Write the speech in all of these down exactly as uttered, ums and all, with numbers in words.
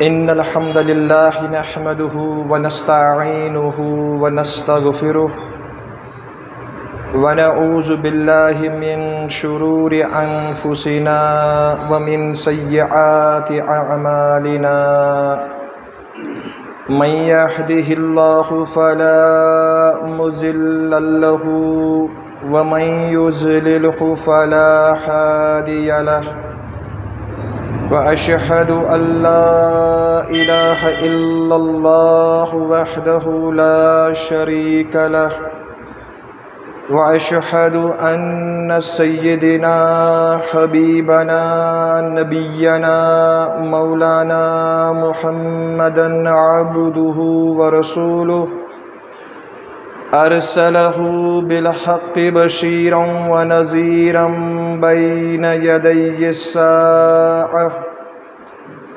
إن الحمد لله نحمده ونستعينه ونستغفره، ونعوذ بالله من شرور أنفسنا ومن سيئات أعمالنا. من يهده الله فلا مضل له، ومن يضلله فلا هادي له. وأشهد أن لا إله إلا الله وحده لا شريك له، وأشهد أن سيدنا حبيبنا نبينا مولانا محمدا عبده ورسوله، أرسله بالحق بشيرا ونذيرا بين يدي الساعة.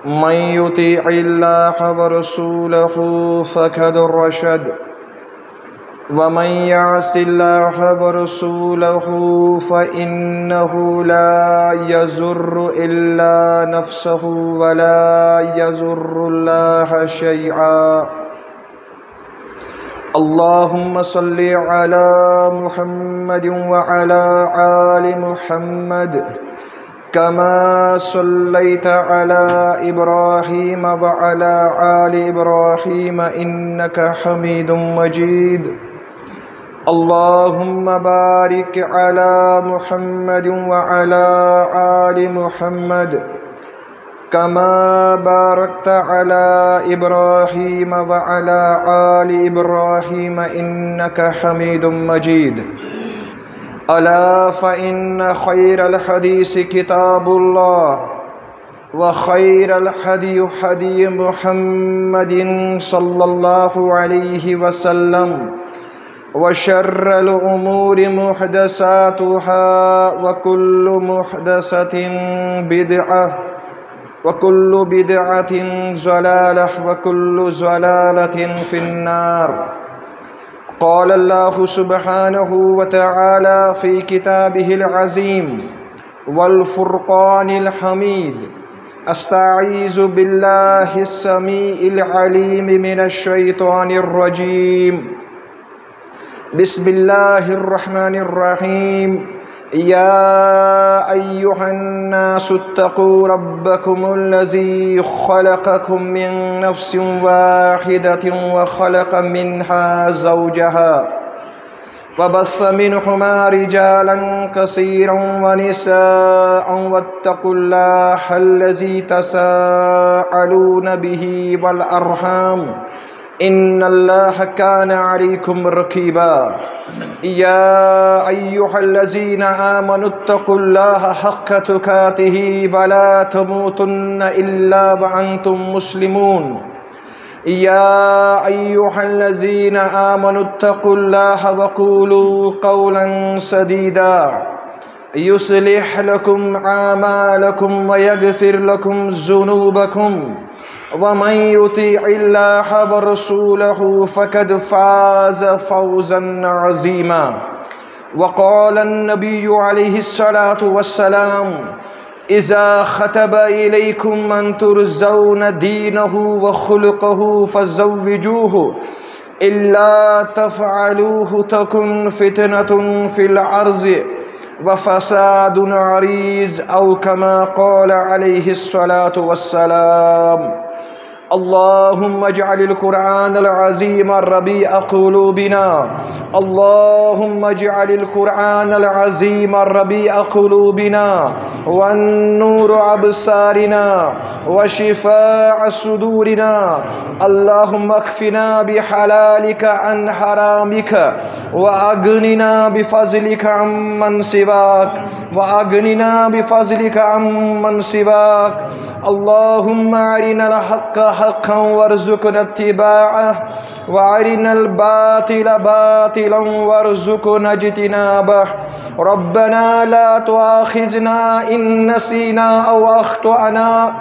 من يطع الله ورسوله فقد رشد، ومن يعص الله ورسوله فإنه لا يضر إلا نفسه ولا يضر الله شيئا. اللهم صل على محمد وعلى آل محمد كما صليت على إبراهيم وعلى آل إبراهيم إنك حميد مجيد. اللهم بارك على محمد وعلى آل محمد كما باركت على إبراهيم وعلى آل إبراهيم إنك حميد مجيد. ألا فإن خير الحديث كتاب الله، وخير الهدي هدي محمد صلى الله عليه وسلم، وشر الأمور محدثاتها، وكل محدثة بدعة، وكل بدعة ضلالة، وكل ضلالة في النار. قال الله سبحانه وتعالى في كتابه العظيم والفرقان الحميد: أستعيذ بالله السميع العليم من الشيطان الرجيم. بسم الله الرحمن الرحيم. يا أيها الناس اتقوا ربكم الذي خلقكم من نفس واحدة وخلق منها زوجها وبث منهما رجالا كثيرا ونساء واتقوا الله الذي تساءلون به والأرحام إن الله كان عليكم رقيبا. يا أيها الذين آمنوا اتقوا الله حق تقاته ولا تموتن إلا وأنتم مسلمون. يا أيها الذين آمنوا اتقوا الله وقولوا قولا سديدا يصلح لكم أعمالكم ويغفر لكم ذنوبكم ومن يطع الله ورسوله فقد فاز فوزا عظيما. وقال النبي عليه الصلاة والسلام: إذا خطب إليكم من ترضون دينه وخلقه فزوجوه، إلا تفعلوه تكن فتنة في الأرض وفساد عريض، أو كما قال عليه الصلاة والسلام. اللهم اجعل القرآن العظيم ربيع قلوبنا. اللهم اجعل القرآن العظيم ربيع قلوبنا والنور أبصارنا وشفاء صدورنا. اللهم اكفنا بحلالك عن حرامك وأغننا بفضلك عمن سواك، وأغننا بفضلك عمن سواك. اللهم أرنا الحق حقا وارزقنا اتباعه، وأرنا الباطل باطلا وارزقنا اجتنابه. ربنا لا تؤاخذنا إن نسينا أو أخطأنا.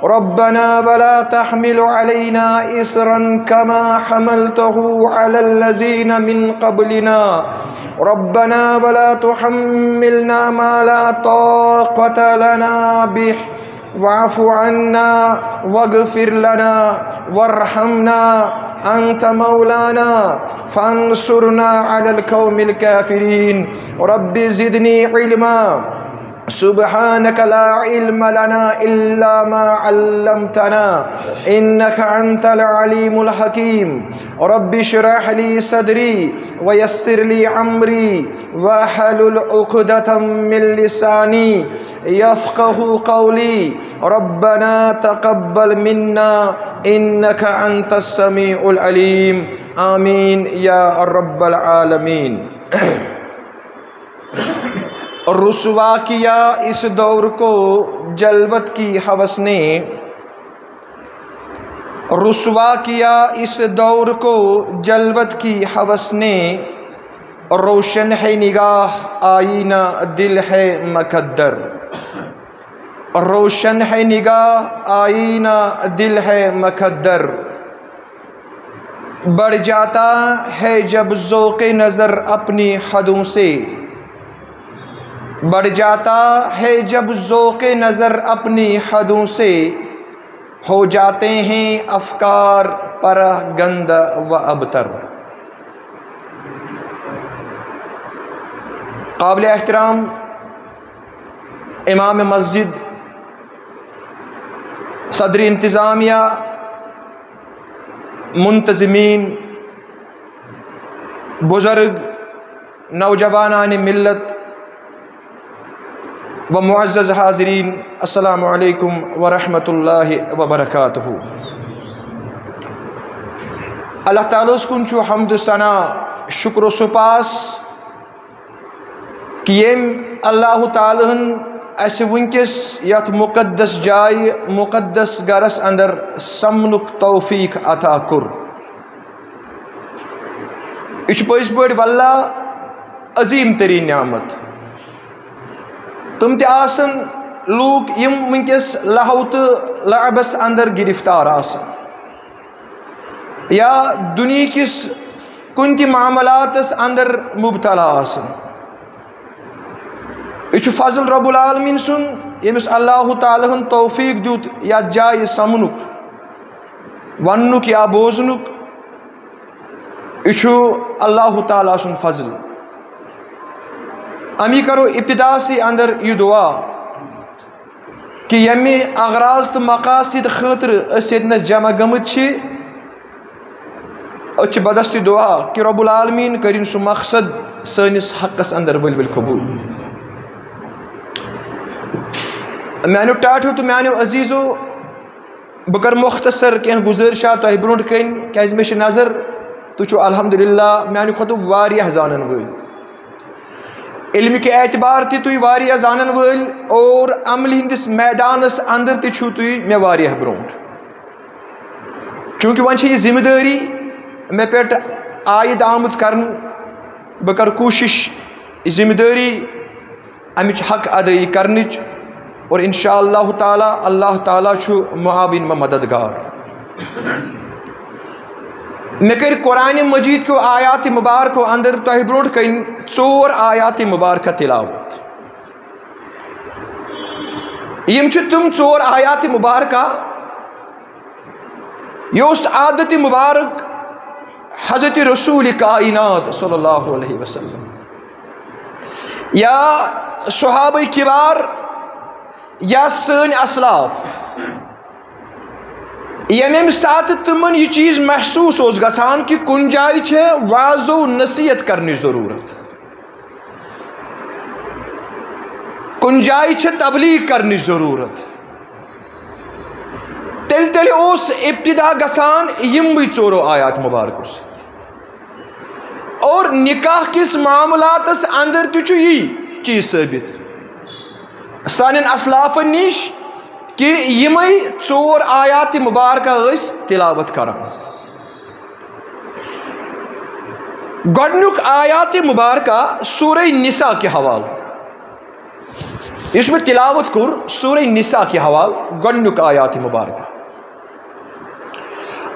ربنا ولا تحمل علينا إصرا كما حملته على الذين من قبلنا. ربنا ولا تحملنا ما لا طاقة لنا به. واعف عنا واغفر لنا وارحمنا أنت مولانا فانصرنا على القوم الكافرين. رب زدني علما. سبحانك لا علم لنا إلا ما علمتنا إنك أنت العليم الحكيم. رب اشرح لي صدري ويسر لي أمري واحلل عقدة من لساني يفقه قولي. ربنا تقبل منا إنك أنت السميع العليم. آمين يا رب العالمين. رسوا کیا اس دور کو جلوت کی ہوس نے، رسوا کیا اس دور کو جلوت کی ہوس نے، روشن ہے نگاہ آئینہ دل ہے مکدر، روشن ہے نگاہ آئینہ دل ہے مکدر، بڑھ جاتا ہے جب ذوق نظر اپنی حدوں سے، بڑھ جاتا ہے جب ذوق نظر اپنی حدوں سے، ہو جاتے ہیں افکار پرہ گندہ و ابتر۔ قابل احترام امام مسجد، صدر انتظامیہ، منتظمین، بزرگ، نوجوانان ملت و معزز حاضرین، السلام علیکم ورحمۃ اللہ وبرکاتہ۔ اللہ تعالیٰ ہس کُن چھُ حمد و ثنا، شکر و سپاس کہ ییٚمۍ اللہ تعالیٰ ہن اسہِ وٕنکیٚس یتھ مقدس جایہِ، مقدس گرس اندر سمنُک توفیق عطا کوٚر۔ یہِ چھُ پٔزۍ پٲٹھۍ واللہ عظیٖم تریٖن نعمت۔ تِم تہِ آسن لوٗکھ یِم وٕنکیٚس لہو تہٕ لعبس اندر گرفتار آسن، یا دُنیہکِس کُنہِ تہِ معاملاتس اندر مبتلا آسن۔ یہِ چھُ فضل رب العالمین سُنٛد، ییٚمِس اللہ تعالیٰ ہن توفیق دیُت یتھ جایہِ سمنُک، وننُک یا بوزنُک۔ یہِ چھُ اللہ تعالیٰ سُنٛد فضل۔ امی کرو ابتداسٕے اندر یہِ دعا کہ ییٚمہِ اغراض تہٕ مقاصد خٲطرٕ أسۍ ییٚتنس جمع گٔمٕتۍ چھِ، أسۍ چھِ بدست دعا کہ رب العالمین کٔرِن سُہ مقصد سٲنِس حقس اندر ؤلۍ ؤلۍ قبول۔ میانیو ٹاٹھیو تہٕ میانیو عزیزو، بہٕ کرٕ مختصر کینٛہہ گُزٲرِشا تۄہہِ برونٛٹھ کَنۍ، کیازِ مےٚ چھِ نظر تُہۍ چھِو الحمدللہ میانہِ کھۄتہٕ واریاہ زانن وٲلۍ۔ علمہِ کہِ اعتبار تہِ تُہۍ واریاہ زانن وٲلۍ اور عملہِ ہٕنٛدِس میدانس اندر تہِ چھِو تُہۍ مےٚ واریاہ برونٛٹھ۔ چوٗنٛکہِ وۄنۍ چھِ یہِ ذمہٕ دٲری مےٚ پٮ۪ٹھ عائد آمٕژ کرنہٕ، بہٕ کرٕ کوٗشِش یہِ ذمہٕ دٲری امِچ حق ادٲیی کرنٕچ، اور انشاء اللہ تعالیٰ، اللہ تعالیٰ چھُ معاون و مددگار۔ مےٚ کٔرۍ قرآن مجید کیو آیات مبارکو اندر تۄہہِ برونٛٹھ کَنۍ ژور آیات مبارکہ تلاوت۔ یِم چھِ تِم ژور آیات مبارکہ، یہِ اوس عادت مبارک حضرت رسول کائنات صلی اللہ علیہ وسلم یا صحابہ کبار یا سٲنۍ اسلاف، ییٚمہِ ییٚمہِ ساتہٕ تِمن یہِ چیٖز محسوٗس اوس گژھان کہِ کُنہِ جایہِ چھےٚ وعظ و نصیحت کرنٕچ ضروٗرت، کُنہِ جایہِ چھےٚ تبلیغ کرنٕچ ضروٗرت، تیٚلہِ تیٚلہِ اوس ابتدا گژھان یِموٕے ژورو آیات مبارکو سۭتۍ۔ اور نکاح کِس معاملاتس اندر تہِ چھُ یی چیٖز ثٲبت سانٮ۪ن اسلافن نِش کہِ یِمے ژور آیات مبارکہ ٲسۍ تلاوت کران۔ گۄڈٕنیُک آیات مبارکہ سورہ نساء کہِ حوالہٕ، یُس مےٚ تلاوت کوٚر سورہ نساء کہِ حوالہٕ، گۄڈٕنیُک آیات مبارکہ۔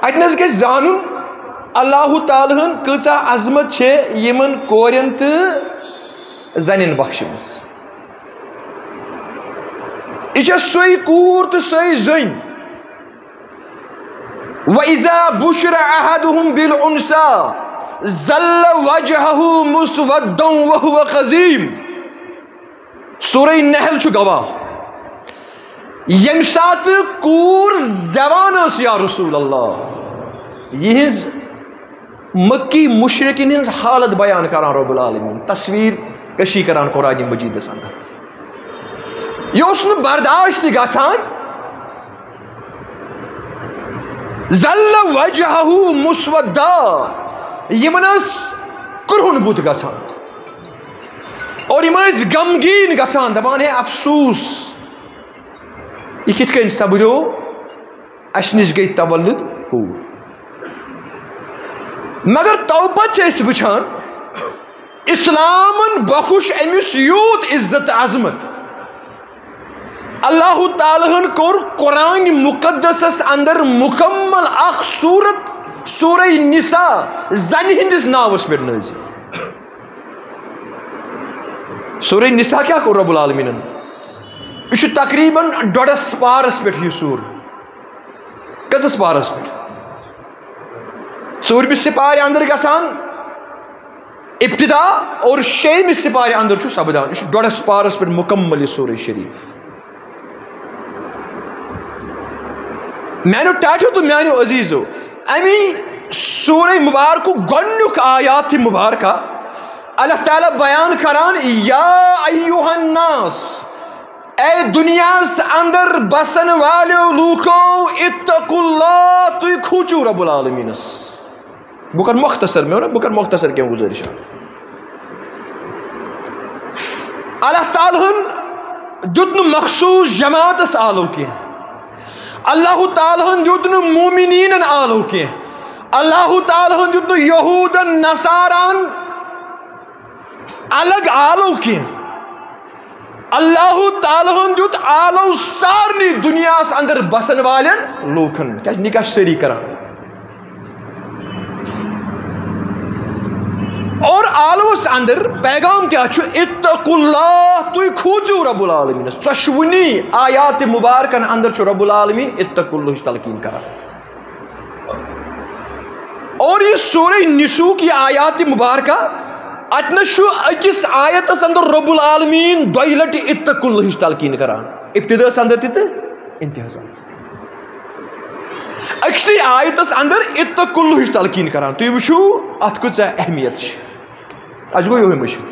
اتہِ نس گژھِ زانُن اللہ تعالیٰ ہن کۭژاہ عظمت چھے یِمن کورٮ۪ن تہٕ زنٮ۪ن بخشمٕژ۔ یہِ چھےٚ سۄے کوٗر تہٕ سۄے زٔنۍ۔ وَإِذَا بُشِّرَ أَحَدُهُم بِالْأُنثَىٰ ظَلَّ وَجْهُهُ مُسْوَدًّا وَهُوَ كَظِيمٌ۔ سورہ نحل چھُ گواہ، ییٚمہِ ساتہٕ کوٗر زٮ۪وان ٲس، یا رسول اللہ، یِہٕنٛز مکی مشرکین ہٕنٛز حالت بیان کران رب العالمین، تصویر کشی کران قرآن مجیدس اندر۔ یہِ اوس نہٕ برداشت تہِ گژھان۔ ظل وجهه مسودا، یِمن ٲس کرٛہُن بُتھ گژھان اور یِم ٲسۍ غمگیٖن گژھان، دپان، ہے افسوس، یہِ کِتھ کٔنۍ سپدیو؟ اسہِ نِش گٔے تولد کوٗر۔ مگر توپتہٕ چھِ أسۍ وٕچھان، اسلامن بخش أمِس یوٗت عزت عظمت۔ اللہ تعالیٰ ہن کوٚر قرآن مقدسس اندر مکمل اکھ سورت، سورہ نساء، زنہِ ہٕنٛدِس ناوس پٮ۪ٹھ نٲزِل۔ سورہ نساء کیٛاہ کوٚر رب العالمینن؟ یہِ چھُ تقریباً ڈۄڈس پارس پٮ۪ٹھ یہِ سورہ۔ کٔژس پارس پٮ۪ٹھ؟ ژوٗرمہِ سپارِ اندر گژھان ابتدا اور شیٚیمہِ سپارِ اندر چھُ سپدان۔ یہِ چھُ ڈۄڈس پارس پٮ۪ٹھ مکمل یہِ سورہ شریف۔ میانیو ٹاٹھیو تہٕ میانیو عزیزو، امی سورہ مبارکُک گۄڈنیُک آیات مبارکہ، اللہ تعالیٰ بیان کران، یا ایہا الناس، اے دنیاہس اندر بسن والیو لوٗکو، اتقوا اللہ، تُہۍ کھوٗژِو رب العالمینس۔ بہٕ کرٕ مختصر، مےٚ ووٚن نا، بہٕ کرٕ مختصر کینٛہہ گُزٲرِشات۔ اللہ تعالیٰ ہن دیُت نہٕ مخصوص جماعتس آلو کینٛہہ۔ اللہ تعالیٰ ہن دیُت نہٕ مومنیٖنن آلو کینٛہہ۔ اللہ تعالیٰ ہن دیُت نہٕ یہوٗدن نصاران الگ آلو کینٛہہ۔ اللہ تعالیٰ ہن دیُت آلو سارنٕے دُنیاہس اندر بسن والٮ۪ن لوٗکن۔ کیٛازِ نکاح چھِ سٲری کران۔ اور آلوس اندر پیغام کیٛاہ چھُ؟ اتقوا اللہ، تُہۍ کھوٗژِو رب العالمینس۔ ژۄشوٕنی آیات مبارکن اندر چھُ رب العالمین اتقوا اللہٕچ تلقین کران۔ اور یہِ سورہ نسوک یہِ آیات مبارکہ، اتنس چھُ أکِس آیتس اندر رب العالمین دۄیہِ لٹہِ اتقوا اللہٕچ تلقین کران، ابتداہس اندر تہِ تہٕ انتہاہس اندر تہِ۔ أکسٕے آیتس اندر اتقوا اللہٕچ تلقین کران۔ تُہۍ وٕچھِو اتھ کۭژاہ اہمیت چھِ۔ اسہِ گوٚو یِہوٚے مٔشِتھ۔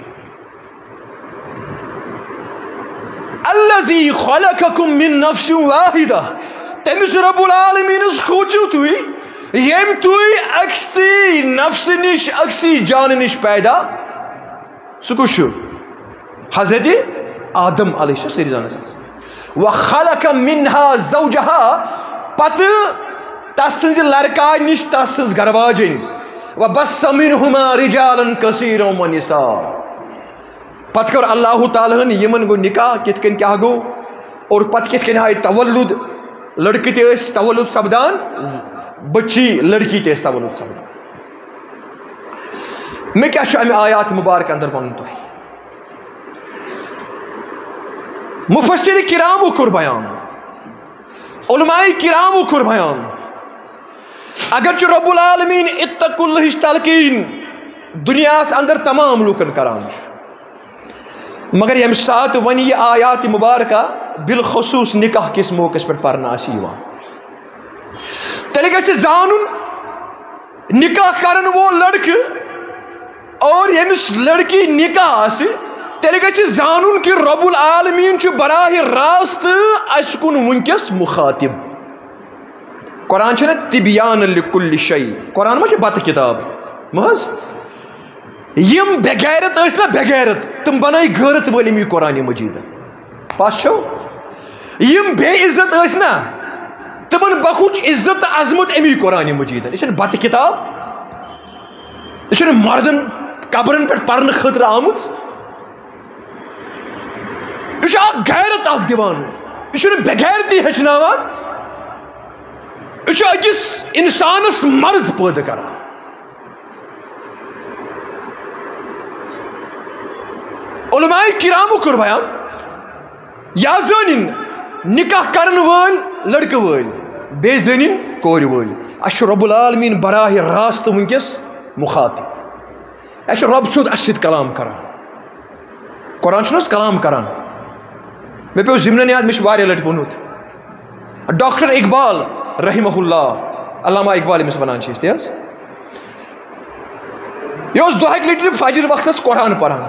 الذی خلقکم من نفس واحدہ، تٔمِس رب العالمینس کھوٗژِو تُہۍ، ییٚمۍ تُہۍ أکسٕے نفسہٕ نِش، أکسٕے جانہٕ نِش پیدا۔ سُہ کُس چھُ؟ حضرت آدم علیہ السلام، سٲری زانان۔ وخلق منها زوجها، پتہٕ تس سٕنٛزِ لڑکایہِ نِش تس سٕنٛز گرواجِنۍ۔ وبث منهما رجالا كثيرا ونساء۔ پتہٕ کوٚر اللہ تعالیٰ ہن یِمن گوٚو نکاح، کِتھ کٔنۍ کیٛاہ گوٚو، اور پتہٕ کِتھ کٔنۍ آیہِ تولد، لڑکہٕ تہِ ٲسۍ تولد سپدان، بچی لڑکی تہِ ٲسۍ تولد سپدان۔ مےٚ کیٛاہ چھُ امہِ آیات مبارک اندر ونُن تۄہہِ؟ مفسر کرامو کوٚر بیان، علماء کرامو کوٚر بیان، اگرچہِ رب العالمین اتقوا اللہٕچ تلقین دنیاہس اندر تمام لوٗکن کران چھُ، مگر ییٚمہِ ساتہٕ وۄنۍ یہِ آیات مبارکہ بالخصوص نکاح کِس موقعس پٮ۪ٹھ پرنہٕ آسہِ یِوان، تیٚلہِ گژھِ زانُن، نکاح کرن وول لڑکہٕ اور ییٚمِس لڑکی نکاح آسہِ، تیٚلہِ گژھِ زانُن کہِ رب العالمین چھُ براہ راست اسہِ کُن وٕنکیٚس مخاطب۔ قرآن چھُنہ تبیان لکل شیء، قرآن ما چھِ بتہٕ کتاب؟ مہ حظ؟ یِم بے غیرت ٲسۍ نہ بے غیرت، تِم بنٲے غیرت وٲلۍ أمی قرآن مجیدن۔ پَش چھو؟ یِم بے عزت ٲسۍ نہ، تِمن بخُش عزت تہٕ عظمت أمی قرآن مجیدن۔ یہِ چھنہٕ بتہٕ کتاب، یہِ چھنہٕ مردن قبرن پٮ۪ٹھ پرنہٕ خٲطرٕ آمٕژ۔ یہِ چھُ اکھ غیرت اکھ دِوان، یہِ چھُنہٕ بے غیرتی ہیٚچھناوان، یہِ چھُ أکِس انسانس مرد پٲدٕ کران۔ علماء کرامو کوٚر بیان، یا زٲنِن، نکاح کرن وٲلۍ لڑکہٕ وٲلۍ، بیٚیہِ زٔنِنۍ کورِ وٲلۍ۔ اَسہِ چھُ رب العالمین براہ راست وٕنکیٚس مخاطب۔ اَسہِ چھُ رب سیوٚد اَسہِ سۭتۍ کلام کران۔ قرآن چھُنہٕ حظ کلام کران؟ مےٚ پیوٚو ضمنن یاد، مےٚ چھُ واریاہ لٹہِ ووٚنمُت۔ ڈاکٹر اقبال رحمہ اللہ، علامہ اقبال ییٚمِس ونان چھِ أسۍ، تہِ حظ، یہِ اوس دۄہٕکۍ لٹہِ فجر وقتس قرآن پران۔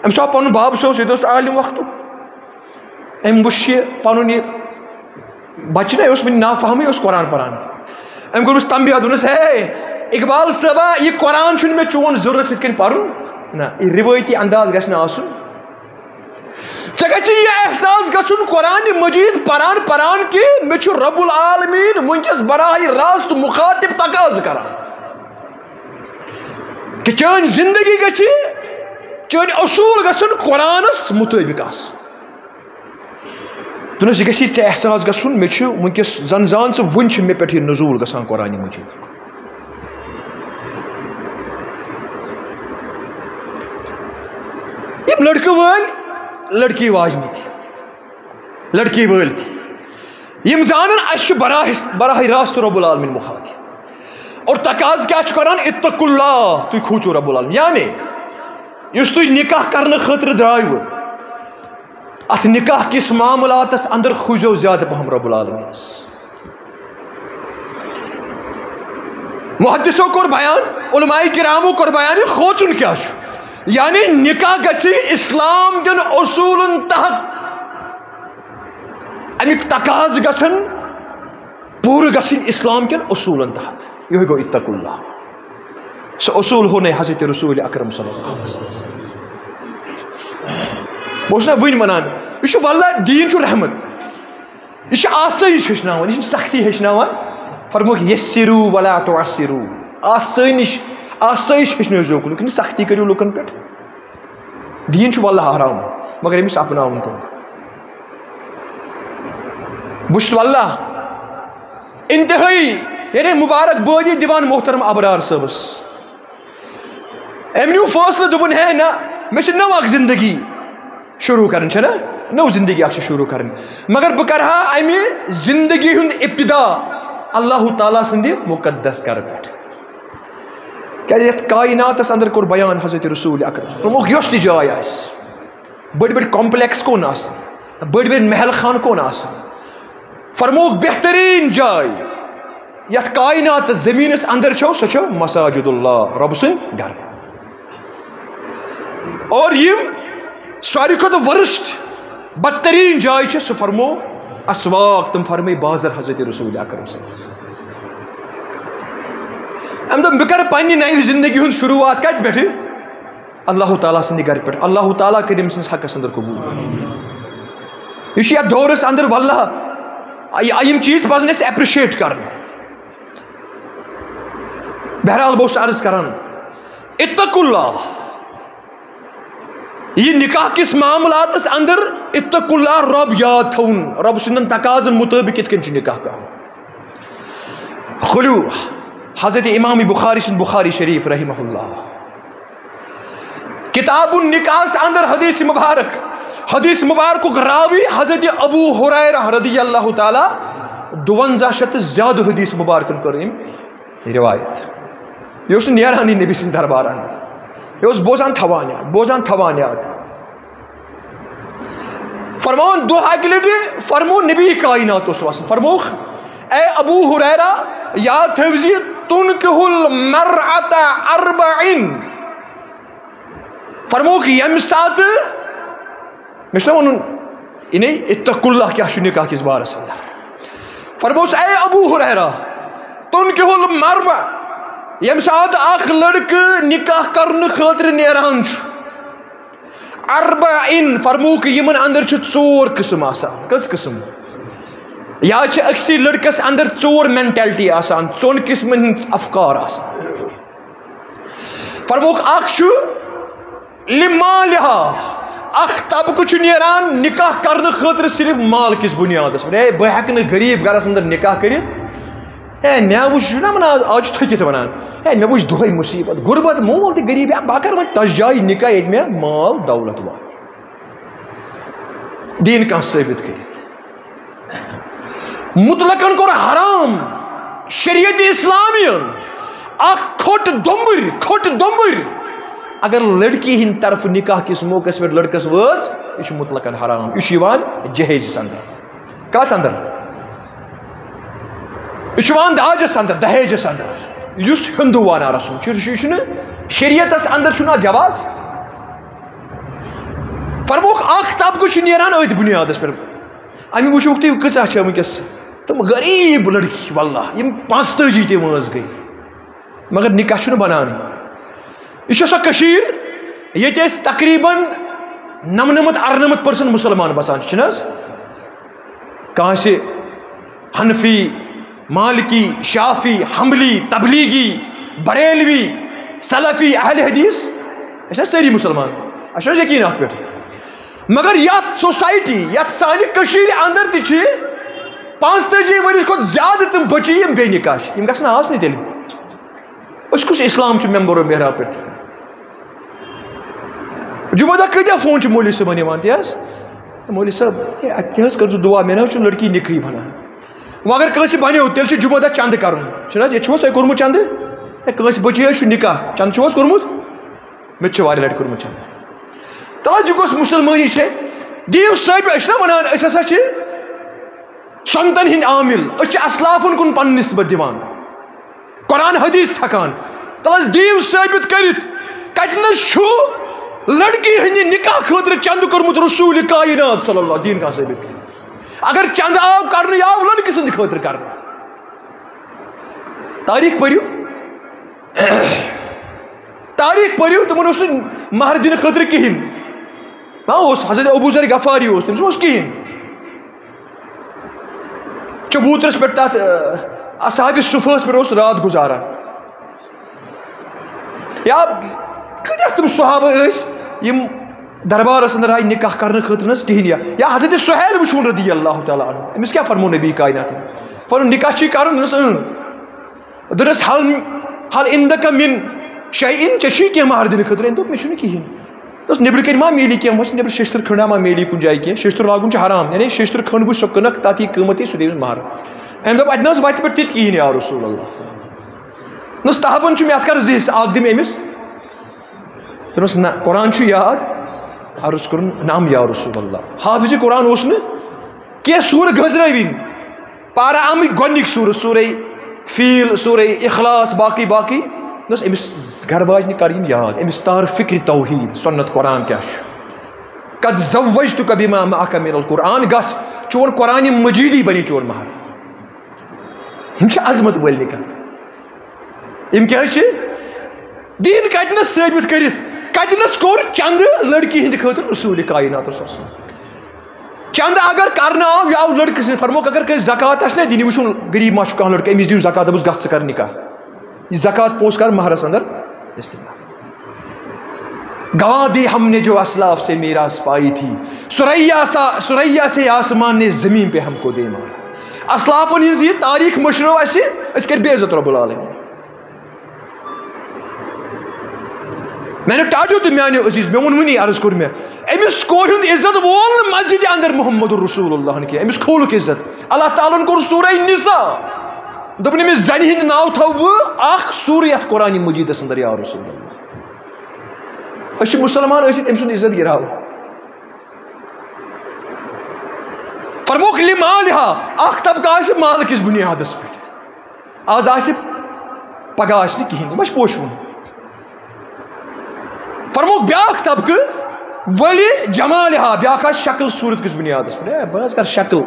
أمِس آو پنُن باب، سُہ اوس، ییٚتہِ اوس عالم وقتُک۔ أمۍ وٕچھ یہِ پنُن یہِ بچہِ نا، یہِ اوس وٕنہِ نافہمٕے، اوس قرآن پران۔ أمۍ کوٚرمَس تنبیہ، دوٚپنَس، "ہے اقبال صٲبا، یہِ قرآن چھُنہٕ مےٚ چون ضروٗرت یِتھ کٔنۍ پرُن۔ نہ، یہِ روٲیتی انداز گژھِ نہٕ آسُن۔ ژےٚ گژھِ یہِ احساس گژھُن قرآن مجید پران پران کہِ مےٚ چھُ رب العالمین وٕنکیٚس براہ راست مخاطب، تقاضہٕ کران کہِ چٲنۍ زندگی گژھِ، چٲنۍ اصوٗل گژھن قرآنس مطٲبق آسٕنۍ۔" دوٚپنَس، یہِ گژھِ ژےٚ احساس گژھُن، مےٚ چھُ وٕنکیٚس زن زان ژٕ وٕنۍ چھُ مےٚ پٮ۪ٹھ یہِ نزول گژھان قرآن مجید۔ یِم لڑکہٕ وٲلۍ، لڑکی واجنہِ تہِ، لڑکی وٲلۍ تہِ، یِم زانن اَسہِ چھُ براہ، براہ راست رب العالمین مخاطب۔ اور تقاضہٕ کیٛاہ چھُ کران؟ اتقوا اللہ، تُہۍ کھوٗژِو رب العالمین۔ یعنی یُس تُہۍ نکاح کرنہٕ خٲطرٕ درٛایوٕ، اتھ نکاح کِس معاملاتس اندر کھوٗژِو زیادٕ پہم رب العالمینس۔ محدثو کوٚر بیان، علماء کرامو کوٚر بیان، یہِ کھوژُن کیٛاہ چھُ۔ یعنی نکاح گژھِ اسلام کٮ۪ن اصوٗلن تحت، امیُک تقاضہٕ گژھن پوٗرٕ گژھٕنۍ اسلام کٮ۪ن اصوٗلن تحت۔ یِہوٚے گوٚو اتقوا اللہ۔ سُہ اصوٗل ہو نے حضرت رسول اکرم صلی اللہ علیہ وسلم۔ بہٕ اوسُس نہ وٕنۍ وَنان، یہِ چھُ واللہ، دیٖن چھُ رحمت۔ یہِ چھُ آسٲیِش ہیٚچھناوان، یہِ چھُنہٕ سختی ہیٚچھناوان۔ فرمووُکھ، یسروا ولا تعسروا۔ آسٲنِش، آسٲیِش ہیٚچھنٲوزیو لُکن، یہِ چھُنہٕ سختی کٔرِو لُکن پٮ۪ٹھ۔ دیٖن چھُ واللہ آرام، مگر أمِس اپناوُن توٚگ۔ بہٕ چھُس واللہ انتہٲیی، یعنی مبارک بٲدی دِوان محترم ابرار صٲبس۔ أمۍ نیوٗ فٲصلہٕ، دوٚپُن، ہے نہ، مےٚ چھِ نٔو اکھ زندگی شروٗع کرٕنۍ، چھےٚ نہ؟ نٔو زندگی اکھ چھِ شروٗع کرٕنۍ۔ مگر بہٕ کرٕ ہا امہِ زندگی ہُنٛد ابتدا اللہ تعالیٰ سٕنٛدِ مقدس گرٕ پٮ۪ٹھ۔ کیٛازِ یتھ کائناتس اندر کوٚر بیان حضرت رسول اکرم۔ دوٚپمُکھ، یۄس تہِ جاے آسہِ، بٔڑۍ بٔڑۍ کمپلیکس کون آسن، بٔڑۍ بٔڑۍ محل خان کون آسن، فرمووُکھ، بہتریٖن جاے یتھ کائناتس زمینس اندر چھو، سۄ چھو مساجد اللہ، رۄب سُنٛد گرٕ۔ اور یِم ساروی کھۄتہٕ ورسٹ، بدتریٖن جاے چھِ، سُہ فرمو اسواق، تِم فرمٲے بازر حضرت رسول اکرم صلی اللہ علیہ وسلم۔ أمۍ دوٚپ، بہٕ کرٕ پننہِ نَیہِ زندگی ہُنٛد شروٗعات کتہِ پٮ۪ٹھٕ؟ اللہ تعالیٰ سٕنٛدِ گرِ پٮ۪ٹھ۔ اللہ تعالیٰ کٔرِنۍ أمۍ سٕنٛدِس حقس اندر قبول۔ یہِ چھُ یتھ دورس اندر واللہ، یہِ، یِم چیٖز پزن اَسہِ اپریشیٹ کرٕنۍ۔ بہرحال، بہٕ اوسُس عرض کران، اتقوا اللہ۔ یہِ نکاح کِس معاملاتس اندر اتقوا اللہ، رۄب یاد تھاوُن، رۄب سٕنٛدٮ۪ن تقاضن مطٲبق کِتھ کٔنۍ چھُ نکاح کرُن۔ خُلیو حضرت امام بخاری سُنٛد بخاری شریف رحمہ اللہ۔ کتاب النکاحس اندر حدیث مبارک، حدیث مبارکُک راوی حضرت ابو ہریرہ رضی اللہ تعالیٰ، دُوَنزاہ شیٚتھ تہٕ زیادٕ حدیث مبارکن کٔر أمۍ روایت۔ یہِ اوس نہٕ نیرانٕے نبی سٕنٛدِ دربار اندر۔ یہِ اوس بوزان تھاوان یاد، بوزان تھاوان یاد۔ فرماوان دۄہ اکہِ لٹہِ فرموو نبی کائنات اوس وسان، فرمووُکھ، اے ابو ہریرہ، یاد تھٲوزِ، تنکح المرأة اربعن۔ فرمووُکھ، ییٚمہِ ساتہٕ، مےٚ چھُنہ وَنُن، یعنی اتقوا اللہ کیٛاہ چھُ نکاح کِس بارس اندر۔ فرمووُس، اے ابو ہریرہ، تنکح المرأة، ییٚمہِ ساتہٕ اکھ لڑکہٕ نکاح کرنہٕ خٲطرٕ نیران چھُ، اربعن، فرمووُکھ، یِمن اندر چھِ ژور قسم آسان۔ کٔژ قسم؟ یا چھِ أکسٕے لڑکس اندر ژور مینٹیلٹی آسان، ژۄن قسمن ہٕنٛدۍ افکار آسان۔ فرمووُکھ، اکھ چھُ لمالہا، اکھ طبقہٕ چھُ نیران نکاح کرنہٕ خٲطرٕ صرف مال کِس بنیادس پٮ۪ٹھ۔ ہے، بہٕ ہٮ۪کہٕ نہٕ غریب گرس اندر نکاح کٔرِتھ۔ ہے، مےٚ وٕچھ، چھُ نہ ونان، آز چھُ تھٔکِتھ ونان، ہے، مےٚ وٕچھ دۄہے مصیبت، غربت، مول تہِ غریب، ہے، بہٕ کرٕ وۄنۍ تس جایہِ نکاح ییٚتہِ مےٚ مال دولت واتہِ۔ دیٖن کانٛہہ ثٲبت کٔرِتھ۔ مطلقاً کوٚر حرام شریعت اسلامیَن اکھ کھوٚٹ دۄمبٕرۍ، کھوٚٹ دۄمبٕرۍ۔ اگر لڑکی ہٕنٛدِ طرفہٕ نکاح کِس موقعس پٮ۪ٹھ لڑکس وٲژ، یہِ چھُ مطلقاً حرام، یہِ چھُ یِوان جہیزس اندر۔ کتھ اندر؟ یہِ چھُ یِوان داجس اندر، دہیجس اندر، یُس ہندو وانان رسم چھُ، یہِ چھُنہٕ شریعتس اندر، چھُنہٕ اتھ جواز۔ فرموکھ، اکھ طبقہٕ چھُ نیران أتھۍ بُنیادس پٮ۪ٹھ۔ اَمہِ وٕچھِو تُہۍ کۭژاہ چھےٚ وٕنکیٚس تِم غریٖب لڑکی، واللہ، یِم پانٛژتٲجی تہِ وٲنٛس گٔے، مگر نکاح چھُنہٕ بنان۔ یہِ چھےٚ سۄ کٔشیٖر، ییٚتہِ أسۍ تقریٖباً نَمنَمَتھ اَرنَمَتھ percent مُسلمان بسان چھِ، چھِنہٕ حظ؟ کانٛہہ آسہِ حنفی، مالکی، شافی، حنبلی، تبلیغی، بریلوی، سلفی، اہل حدیث، أسۍ چھِ سٲری مُسلمان، اَسہِ چھُ یقیٖن اَتھ پٮ۪ٹھ۔ مگر یَتھ society، یَتھ سانہِ کٔشیٖرِ اندر تہِ چھِ پانٛژتٲجی ؤرِش کھۄتہٕ زیادٕ تِم بٔچی یِم بے نکاح چھِ، یِم گژھن آسنہِ تیٚلہِ۔ أسۍ کُس اسلام چھُ ممبر و محراب پٮ۪ٹھ؟ جمعہ دۄہ کۭتیاہ phone چھِ مولوی صٲبن یِوان تہِ حظ؟ مولوی صٲب، ہے، اَتہِ تہِ حظ کٔرۍزیو دُعا، مےٚ نہ حظ چھُ لڑکی نِکٕے بنان۔ وۄنۍ اگر کٲنٛسہِ بنیو، تیٚلہِ چھُ جمعہ دۄہ چندٕ کرُن، چھُنہٕ حظ؟ ییٚتہِ چھُو حظ تۄہہِ کوٚرمُت چندٕ؟ ہے، کٲنٛسہِ بٔچی حظ چھُ نکاح، چندٕ چھُو حظ کوٚرمُت؟ مےٚ تہِ چھُ واریاہ لٹہِ کوٚرمُت چندٕ۔ تَلہٕ حظ، یہِ کۄس مُسلمٲنی چھےٚ؟ دِیِو صٲبہِ، أسۍ چھِنہ وَنان، أسۍ ہسا چھِ سنتن ہٕنٛدۍ عامل، أسۍ چھِ اسلافن کُن پنٕنۍ نسبت دِوان، قرآن حدیث تھکان۔ تَلہٕ حظ، دِیِو ثٲبت کٔرِتھ، کتہِ نس چھُ لڑکی ہٕنٛدِ نکاح خٲطرٕ چندٕ کوٚرمُت رسول کائنات صلی اللہ، دِیِن کانٛہہ ثٲبت کٔرِتھ؟ اگر چندٕ آو کرنہٕ، یہِ آو لڑکہٕ سٕنٛدِ خٲطرٕ کرنہٕ۔ تاریخ پٔرِو۔ تاریخ پٔرِو، تِمن اوس نہٕ مہر دِنہٕ خٲطرٕ کِہیٖنۍ۔ ما اوس؟ حضرت ابو ذر غفاری اوس، تٔمِس ما اوس کِہیٖنۍ۔ چبوترس پٮ۪ٹھ تتھ، آ، اصحاب صفہس پٮ۪ٹھ اوس راتھ گُزاران۔ یا کۭتیاہ تِم صحابہ ٲسۍ یِم دربارس اندر آیہِ نکاح کرنہٕ خٲطرٕ نہٕ حظ کِہیٖنۍ۔ یا، یا حضرت سہیل وٕچھوُن رضی اللہ تعالیٰ عنہ، أمِس کیٛاہ فرموو نبی کایناتن؟ فرموو، نکاح چھُے کرُن؟ دوٚپنس، اۭں۔ دوٚپنس، ہل، ہل عندک من شیء، ژےٚ چھُے کینٛہہ مہر دِنہٕ خٲطرٕ؟ أمۍ دوٚپ، مےٚ چھُنہٕ کِہیٖنۍ۔ دوٚپُس، نیٚبرٕ کَنۍ ما میلی کینٛہہ؟ وۄنۍ چھِ نیٚبرٕ شیشتٕر کھٔنٛڈا ما میلی کُنہِ جایہِ کینٛہہ؟ شیشتٕر لاگُن چھُ حرام، یعنی شیشتٕر کھٔنٛڈ وٕچھ، سۄ کٕنَکھ، تَتھ یی قۭمَتھ، یی سُہ دِیہِ مہر۔ أمۍ دوٚپ، اَتہِ نہ حظ وَتہِ پٮ۪ٹھ تِتہِ کِہیٖنۍ یا رسول اللہ۔ دوٚپنَس، تَہَبَن چھُ، مےٚ اَتھ کَر زٕ حصہٕ، اَکھ دِمہٕ أمِس۔ دوٚپنَس، نہ، قرآن چھُ یاد۔ عرض کوٚرُن، نعم یا رسول اللہ۔ حافظ قرآن اوس نہٕ کینٛہہ، سورٕ گٔنٛزرٲوِن۔ پارٕ آمٕتۍ گۄڈٕنِکۍ سورٕ، سورہ فیل، سورہ اخلاص، باقٕے باقٕے۔ دوٚپنَس، أمِس گرٕ واجنہِ کر یِم یاد، أمِس تار فکرِ توحید، سنت، قرآن کیٛاہ چھُ۔ قد زوجتک بما معک من القرآن، گژھ، چون قرآن مجیدی بنی چون مہر۔ یِم چھِ عظمت وٲلۍ نکاح۔ یِم کیٛاہ چھِ؟ دیٖن کتہِ نس ثٲبت کٔرِتھ، کتہِ نس کوٚر چندٕ لڑکی ہٕنٛدِ خٲطرٕ رسول کائنات صلی اللہ علیہ وسلم؟ چندٕ اگر کرنہٕ آو، یہِ آو لڑکہٕ سٕنٛدِ، فرموکھ، اگر کٲنٛسہِ زکوٰۃ آسہِ نا دِنۍ، یہِ وٕچھُن غریٖب ما چھُ کانٛہہ لڑکہٕ، أمِس دِیِو زکوٰۃ، دوٚپُس، گژھ ژٕ کر نکاح۔ یہِ زکوٰۃ پونٛسہٕ کر مہرس اندر استعمال۔ گواہ دی ہم نے جو اسلاف سے میراث پائی تھی، ثریا سا، ثریا سے آسمان نے زمین پہ ہم کو دے مارا۔ اسلافن ہٕنٛز یہِ تاریخ مٔشرٲو اَسہِ، أسۍ کٔرۍ بے عزت رب العالمین۔ میانیو ٹاٹھیو تہٕ میانیو عزیز، مےٚ ووٚن وُنی، عرض کوٚر مےٚ، أمِس کورِ ہُنٛد عزت وول نہٕ مسجدِ اندر محمد رسول اللہ ہن کینٛہہ، أمِس کھولُکھ عزت۔ اللہ تعالیٰ ہن کوٚر سورہ نساء، دوٚپُن، أمِس زنہِ ہُنٛد ناو تھاوٕ بہٕ اکھ سورہ یتھ قرآن مجیدس اندر، یا رسول اللہ۔ أسۍ چھِ مُسلمان ٲسِتھ أمۍ سُنٛد عزت گِراوان۔ فرموکھ، لمالہا، اکھ طبقہٕ آسہِ مال کِس بُنیادس پٮ۪ٹھ، آز آسہِ، پگاہ آسہِ نہٕ کِہیٖنۍ، یہِ ما چھُ پوشہٕ وُن؟ فرموکھ، بیٛاکھ طبقہٕ، ولی جمالہا، بیٛاکھ آسہِ شکل صوٗرت کِس بُنیادس پٮ۪ٹھ۔ ہے، بہٕ حظ کرٕ شکل،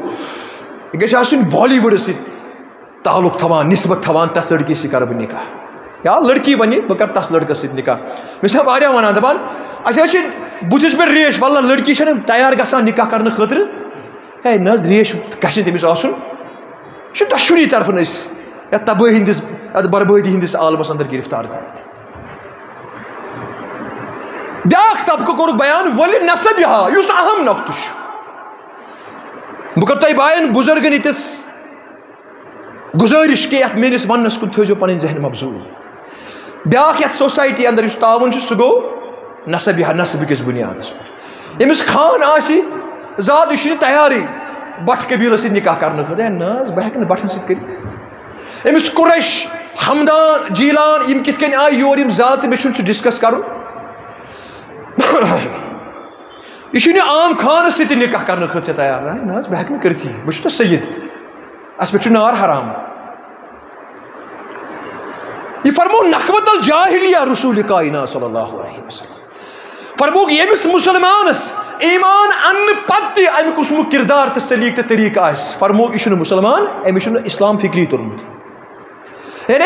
یہِ گژھِ آسُن بالی وُڈس سۭتۍ تعلق تھاوان، نسبت تھاوان، تَتھ لڑکی سۭتۍ کرٕ بہٕ نکاح۔ یا لڑکی ونہِ، بہٕ کرٕ تَس لڑکس سۭتۍ نکاح۔ مےٚ چھِ واریاہ ونان، دپان، اَسہِ حظ چھِ بُتھِس پٮ۪ٹھ ریش، واللہ لڑکی چھَنہٕ تیار گژھان نکاح کرنہٕ خٲطرٕ۔ ہے نہ حظ، ریش گژھِ نہٕ تٔمِس آسُن۔ یہِ چھُ دۄشوٕنی طرفن أسۍ یَتھ تبٲہی ہٕنٛدِس، یَتھ بربٲدی ہٕنٛدِس عالمس اندر گرفتار کران۔ بیٛاکھ طبقہٕ کوٚرُکھ بیان، ولی نسبہا، یُس اہم نقطہٕ چھُ۔ بہٕ کرٕ تۄہہِ باین بزرگن ییٚتٮ۪س گُزٲرِش کہِ یَتھ میٲنِس وَننَس کُن تھٲیزیو پَنٕنۍ ذہن مبزول۔ بیٛاکھ یَتھ society اندر یُس تعاوُن چھُ، سُہ گوٚو نسب، یہِ نسبہٕ کِس بُنیادَس پٮ۪ٹھ۔ ییٚمِس خان آسہِ، زاد، یہِ چھُنہٕ تیارٕے، بٹ قبیلس سۭتۍ نکاح کرنہٕ خٲطرٕ؟ ہے نہ حظ، بہٕ ہٮ۪کہٕ نہٕ بٹن سۭتۍ کٔرِتھ۔ أمِس قریش، ہمدان، جیلان، یِم کِتھ کٔنۍ آیہِ یور، یِم ذاتہٕ، مےٚ چھُنہٕ سُہ ڈسکس کرُن۔ یہِ چھُنہٕ عام خانس سۭتۍ تہِ نکاح کرنہٕ خٲطرٕ ژےٚ تیار۔ نہ، نہ حظ، بہٕ ہٮ۪کہٕ نہٕ کٔرِتھ یہِ، بہٕ چھُس نہ سید، اَسہِ پٮ۪ٹھ چھُ نار حرام۔ یہِ فرموو نخوت الجاہلیہ رسول کائنات صلی اللہ علیہ وسلم۔ فرمووُکھ، ییٚمِس مُسلمانَس ایمان اَننہٕ پَتہٕ تہِ اَمہِ قٕسمُک کِردار تہٕ سلیٖقہٕ تہٕ طریٖقہٕ آسہِ، فرمووُکھ، یہِ چھُنہٕ مُسلمان، أمِس چھُنہٕ اِسلام فِکری توٚرمُت۔ یعنی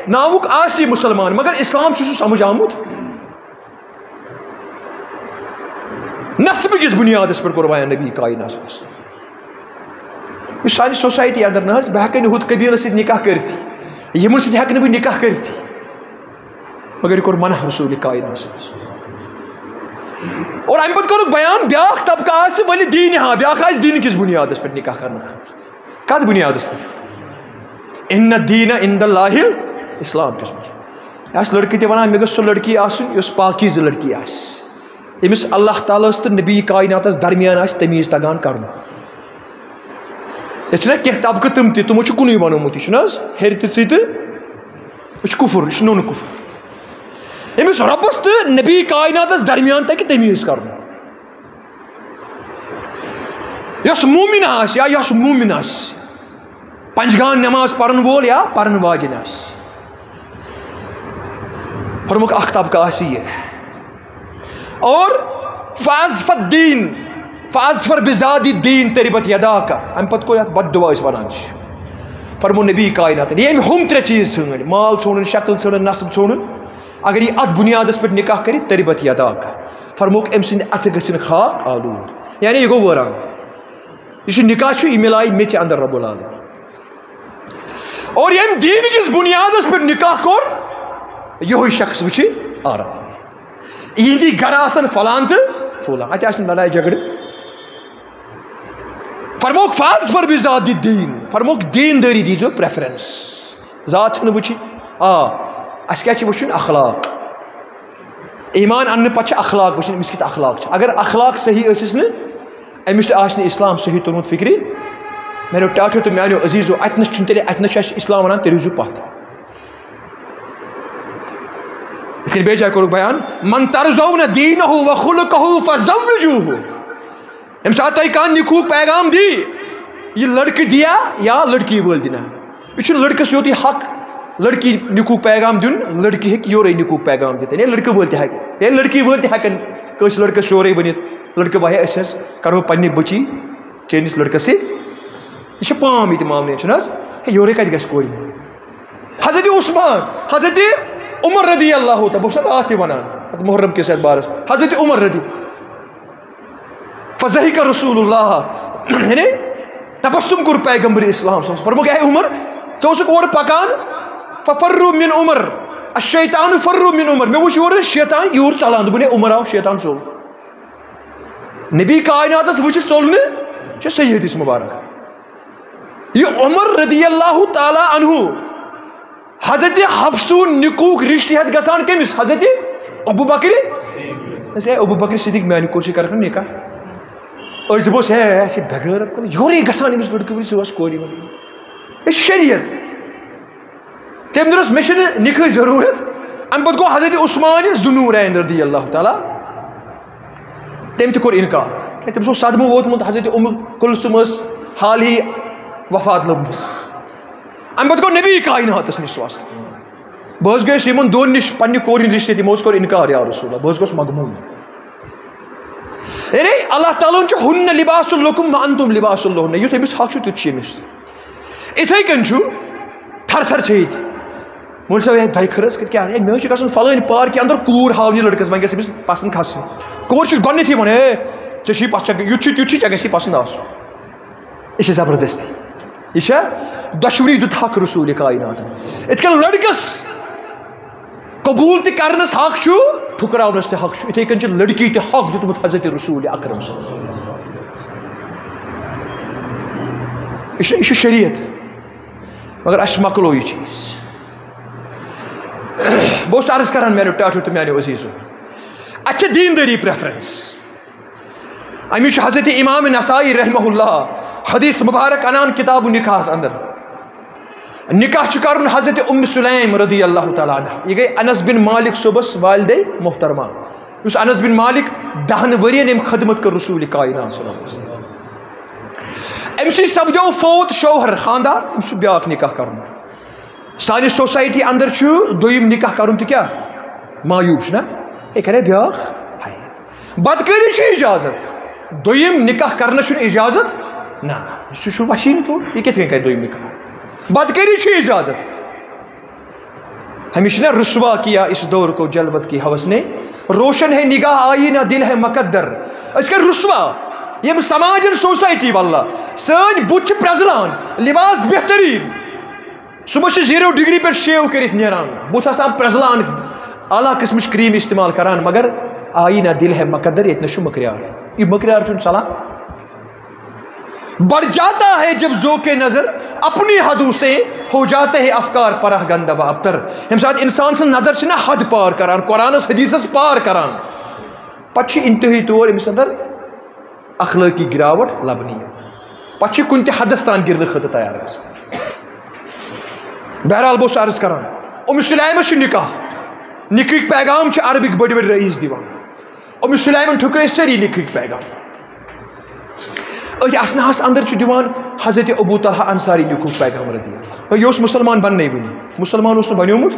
ناوُک آسہِ یہِ مُسلمان، مگر اِسلام چھُ سُہ سَمٕجھ آمُت۔ نسبہٕ کِس بُنیادَس پٮ۪ٹھ کوٚر بیان نبی کائنات صلی اللہ علیہ وسلم۔ یُس سانہِ سوسایٹی اندر نہ حظ، بہٕ ہٮ۪کَے نہٕ ہُتھ قبیٖلَس سۭتۍ نکاح کٔرِتھ، یِمَن سۭتۍ ہٮ۪کہٕ نہٕ بہٕ نکاح کٔرِتھ، مگر یہِ کوٚر منع رسول کائنات صلی اللہ علیہ وسلم۔ اور اَمہِ پَتہٕ کوٚرُکھ بیان، بیٛاکھ طبقہٕ آسہِ ولِ دیٖنہا، بیٛاکھ آسہِ دیٖنہٕ کِس بُنیادَس پٮ۪ٹھ نکاح کرنہٕ خٲطرٕ۔ کَتھ بُنیادَس پٮ۪ٹھ؟ ان الدین عند اللہ الاسلام۔ کِس بُنیادَس؟ یہِ آسہِ لڑکہٕ تہِ وَنان، مےٚ گٔژھ سۄ لڑکی آسٕنۍ یۄس پاکیٖزٕ لڑکی آسہِ، ییٚمِس اللہ تعالیٰ ہَس تہٕ نبی کائناتَس درمیان آسہِ تمیٖز تگان کرُن۔ ییٚتہِ چھِنہ کینٛہہ طبقہٕ تِم تہِ، تِمو چھُ کُنُے بنومُت، یہِ چھُنہٕ حظ ہیٚرِ تہِ ژٕے تہٕ یہِ چھُ کُفُر، یہِ چھُ نوٚن کُفُر۔ ییٚمِس رۄبَس تہٕ نبی کائناتَس درمیان تَگہِ تمیٖز کرُن۔ یۄس مومِن آسہِ یا یۄس مومِن آسہِ، پنجگان نماز پرن وول یا پرن واجن آسہِ، فرمووُکھ اکھ طبقہٕ آسہِ یہِ۔ اور فاظفر الدین، فاظفر بذات الدین تربت یداک، امہِ پتہٕ گوٚو یتھ بد دعا أسۍ ونان چھِ۔ فرموو نبی کائناتن، ییٚمۍ ہُم ترٛےٚ چیٖز ژھٲنٛڈۍ، مال ژھونُن، شکل ژھٲنُن، نسب ژھونُن، اگر یہِ اتھ بُنیادس پٮ۪ٹھ نکاح کرِ، تربت یداک، فرمووُکھ أمۍ سٕنٛدِ اتھٕ گژھن خاک آلود، یعنی یہِ گوٚو وٲران۔ یُس یہِ نکاح چھُ، یہِ مِلایہِ میٚژِ اندر رب العالمین۔ اور ییٚمۍ دیٖن کِس بُنیادس پٮ۪ٹھ نکاح کوٚر، یِہوٚے شخص وٕچھِ آرام۔ یِہِنٛدی گرٕ آسن فلان تہٕ فلان، اتہِ آسن لڑایہِ جھگڑٕ۔ فرمووُکھ فاظفر بذات الدین، فرمووُکھ دیٖندٲری دیٖزیو پریفرنس۔ ذات چھِنہٕ وٕچھِنۍ۔ آ، اَسہِ کیٛاہ چھِ وٕچھُن؟ اخلاق۔ ایمان اننہٕ پتہٕ چھِ اخلاق وٕچھِنۍ، أمِس کِتھ اخلاق چھِ۔ اگر اخلاق صحیح ٲسِس نہٕ، أمِس تہِ آسہِ نہٕ اسلام صحیح توٚرمُت فکرِ۔ میانیو ٹاٹھیو تہٕ میانیو عزیزو، اتہِ نس چھُنہٕ تیٚلہِ، اتہِ نس چھُ اسہِ اسلام ونان، تیٚلہِ روٗزِو پتھ۔ یِتھ کٔنۍ بیٚیہِ جایہِ کوٚرُکھ بیان، من ترضون دینہ و خلقہ فزوجوہ۔ ییٚمہِ ساتہٕ تۄہہِ کانٛہہ نِکوٗک پیغام دی، یہِ لڑکہٕ دِیا یا لڑکی وٲلۍ دِنا؟ یہِ چھُنہٕ لڑکس یوتُے حق لڑکی نِکوٗک پیغام دیُن، لڑکی ہیٚکہِ یورے نِکوٗک پیغام دِتھ، یعنی لڑکہٕ وٲلۍ تہِ ہیٚکہِ، یا لڑکی وٲلۍ تہِ ہیٚکن کٲنٛسہِ لڑکس یورے ؤنِتھ، لڑکہٕ وایہِ، أسۍ حظ کرو پننہِ بچی چٲنِس لڑکس سۭتۍ۔ یہِ چھِ پام یہِ تہِ معاملہٕ، چھُنہٕ حظ؟ ہے، یورے کتہِ گژھِ کورِ؟ حضرت عثمان، حضرت عمر رضی اللہ تعالیٰ، بہٕ اوسُس راتھ تہِ ونان، اتھ محرم کِس اعتبارس، حضرت عمر رضی، فضحک رسول اللہ، یعنی تبسم کوٚر پیغمبر اسلام صلی اللہ علیہ وسلم۔ فرمووُکھ، اے عمر، ژٕ اوسُکھ اورٕ پکان، ففروا من عمر، الشیطان فروا من عمر، مےٚ وُچھ یورٕ شیطان یوٗر ژلان، دوٚپُن، ہے عمر آو شیطان ژوٚل۔ نبی کائناتس وٕچھِتھ ژوٚل نہٕ، یہِ چھُ صحیح حدیث مبارک۔ یہِ عمر رضی اللہ تعالیٰ عنہ، حضرت حفصہ ہُنٛد نِکوٗک رِشتہٕ ہٮ۪تھ گژھان کٔمِس؟ حضرت ابو بکر۔ دوٚپُس، ہے ابو بکر صدیق، میانہِ کورِ سۭتۍ کرکھ نہٕ نکاح۔ أسۍ دپوس، ہے، ہے، اَسہِ چھِ بغٲرت کُن یورے گژھان أمِس لڑکہٕ وٕنہِ، ژٕ وَس کورِ وَنہِ۔ یہِ چھُ شریعت۔ تٔمۍ دوٚپُس، مےٚ چھِنہٕ نِکہٕچ ضروٗرت۔ اَمہِ پتہٕ گوٚو حضرت عثمان ذو نورین رضی اللہ تعالیٰ۔ تٔمۍ تہِ کوٚر اِنکار۔ ہے، تٔمِس اوس صدمہٕ ووتمُت، حضرت اُم کلثوم ٲس حال ہی وفات لٔبمٕژ۔ اَمہِ پتہٕ گوٚو نبی کائناتس نِش واسطہٕ۔ بہٕ حظ گٔیَس یِمن دۄن نِش پننہِ کورِ ہُنٛد رِشتہٕ، تِمو حظ کوٚر اِنکار، یا رسول اللہ، بہٕ حظ گوٚوس مغموم۔ یعنی اللہ تعالیٰ ہن چھُ، ہن لباس لکم و انتم لباس لہن، یُتھ أمِس حق چھُ، تیُتھ چھُ أمِس۔ اِتھَے کٔنۍ چھُ تھر تھر چھِ ییٚتہِ۔ مولوی صٲب، ہے، دۄیہِ خٲر حظ، کِتھ کیٛاہ؟ ہے، مےٚ حظ چھُ گژھُن فلٲنۍ پارکہِ اندر کوٗر ہاونہِ لڑکس، وۄنۍ گژھِ أمِس پسنٛد کھسٕنۍ۔ کورِ چھُس گۄڈٕنیتھٕے ونان، ہے، ژےٚ چھُے پس-، ژےٚ، یُتھ چھُے، تیُتھ چھُے، ژےٚ گژھی پسنٛد آسُن۔ یہِ چھِ زبردستی۔ یہِ چھا دۄشوٕنی دیُت حق رسول کائناتن۔ یِتھ کٔنۍ لڑکس قبول تہِ کرنس حق چھُ، ٹھُکراونس تہِ حق چھُ، یِتھَے کٔنۍ چھِ لڑکی تہِ حق دیُتمُت حضرت رسول اکرم صلی اللہ علیہ وسلم۔ یہِ چھُ، یہِ چھُ شریعت۔ مگر اَسہِ مۄکلو یہِ چیٖز۔ بہٕ اوسُس عرض کران میانیو ٹاٹھیو تہٕ میانیو عزیزو، اَتہِ چھِ دیٖندٲری پریفرنس۔ اَمِچ چھُ حضرت امام نسائی رحمہ اللہ، حدیث مبارک انان کتاب نکاحس اندر۔ نکاح چھُ کرُن حضرت ام سلیم رضی اللہ تعالیٰ عنہ۔ یہِ گٔے انس بن مالک صٲبس والدے محترمہ، یُس انس بن مالک دہن ؤرین أمۍ خدمت کٔر رسول کائنات صلی اللہ علیہ وسلم۔ أمۍ سٕے سپدیو فوت شوہر، خاندار، أمِس چھُ بیاکھ نکاح کرُن۔ سانہِ سوسایٹی اندر چھُ دوٚیِم نکاح کرُن تہِ کیٛاہ؟ معیوب چھُنہ؟ ہے، کرے بیٛاکھ؟ ہاے۔ بدکٲری چھِ اجازت، دوٚیِم نکاح کرنس چھُنہٕ اجازت۔ نہ، سُہ چھُ وَشی نہٕ توٗر، یہِ کِتھ کٔنۍ کرِ دوٚیِم نکاح؟ بدکٲری چھِ اجازت۔ ہمیشہ نہ رسوا کیا اس دور کو جلوت کی ہوس نے، روشن ہے نگاہ آئینہ دل ہے مقدر۔ أسۍ کَرِ رسوا ییٚمہِ سماجن، سوسایٹی واللہ۔ سٲنۍ بُتھ چھِ پرٛزلان، لباس بہتریٖن، صبحس چھِ زیٖرو ڈگری پٮ۪ٹھ شیو کٔرِتھ نیران، بُتھ آسان پرٛزلان، اعلیٰ قٕسمٕچ کرٛیٖم استعمال کران، مگر آیینہ دِل ہے مقدر، ییٚتہِ نَس چھُ مٔکریار۔ یہِ مٔکریار چھُنہٕ ژَلان۔ بڑھ جاتا ہے جب ذوق نظر اپنی حدوں سے، ہو جاتے ہیں افکار پراہ گندہ و ابتر۔ ییٚمہِ ساتہٕ اِنسان سٕنٛز نظر چھِ نہ حد پار کران، قرآنس حدیثس پار کران، پتہٕ چھُ انتہٲئی طور أمِس اندر اخلٲقی گراوٹ لبنہٕ یِوان۔ پتہٕ چھِ کُنہِ تہِ حدس تام گِرنہٕ خٲطرٕ تیار گژھان۔ بہرحال، بہٕ اوسُس عرض کران، اُم سلیمس چھُ نکاح، نکاحٕکۍ پیغام چھِ عربٕکۍ بٔڑۍ بٔڑۍ رئیس دِوان۔ اُم سلیمن ٹھُکرٲے سٲری نکاحٕکۍ پیغام۔ أتھۍ اثناہس اندر چھُ دِوان حضرت ابو طلحہ انصاری نکاحُک پیغام رضی اللہ عنہ۔ یہِ اوس مسلمان بننے وُنہِ، مسلمان اوس نہٕ بنیومُت۔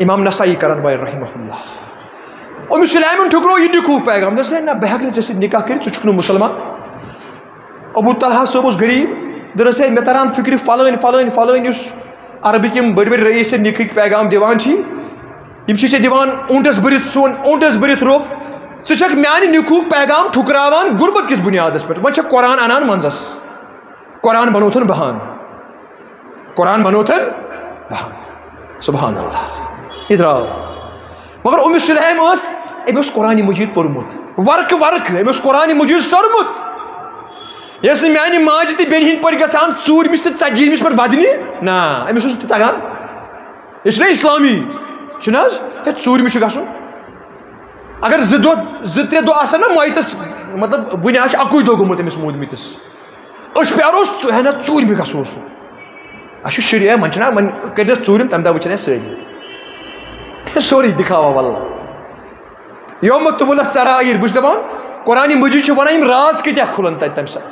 امام نسائی کرن وٲلۍ رحمہ اللہ۔ اُم سلیمن ٹھُکرو یہِ نکاحُک پیغام، دوٚپُس، "ہے نہ، بہٕ ہٮ۪کہٕ نہٕ ژےٚ سۭتۍ نکاح کٔرِتھ، ژٕ چھُکھ نہٕ مُسلمان۔" ابو طلحہ صٲب اوس غریٖب، دوٚپنس، "ہے، مےٚ تران فکرِ، فلٲنۍ، فلٲنۍ، فلٲنۍ، یُس عربٕکۍ یِم بٔڑۍ بٔڑۍ رئیس چھِ نکاحٕکۍ پیغام دِوان چھِ، یِم چھِ ژےٚ دِوان اوٗنٹس بٔرِتھ سۄن، اوٗنٹس بٔرِتھ روٚف، ژٕ چھکھ میانہِ نکاحُک پیغام ٹھُکراوان غربت کِس بُنیادس پٮ۪ٹھ۔" وۄنۍ چھکھ قرآن انان منٛزس، قرآن بنوتھن بہان۔ قرآن بنوتھن بہان۔ سبحان اللہ۔ یہِ درٛاو۔ مگر اُم سلیم ٲس، أمۍ اوس قرآن مجید پوٚرمُت۔ ورقہٕ ورقہٕ، أمۍ اوس قرآن مجید سوٚرمُت۔ یہِ ٲس نہٕ میانہِ ماجہِ تہٕ بیٚنہِ ہِنٛدۍ پٲٹھۍ گژھان ژوٗرمِس تہٕ ژتجی ہِمِس پٮ۪ٹھ ودنہِ۔ نہ، أمِس اوس نہٕ تہِ تگان۔ یہِ چھُنہ اسلامی، چھُنہٕ حظ؟ ہے، ژوٗرمِس چھُ گژھُن۔ اگر زٕ دۄہ، زٕ ترٛےٚ دۄہ آسن نہ مٲیتس، مطلب، وُنہِ آسہِ اکُے دۄہ گوٚمُت أمِس موٗدمٕتِس۔ أسۍ پیارو ژو-، ہے نہ، ژوٗرمہِ گژھو أسۍ۔ اَسہِ چھُ شُرۍ، ہے، وۄنۍ چھِنہ، وۄنۍ کٔرِنۍ اَسہِ ژوٗرِم، تَمہِ دۄہ وٕچھِنۍ اَسہِ سٲری۔ ہے، سورُے دِکھاوا واللہ۔ یوم تبل السرائر، بہٕ چھُس دَپان، قرآنِ مجیٖد چھُ وَنان، یِم راز کۭتیٛاہ کھُلَن تَتہِ تَمہِ ساتہٕ۔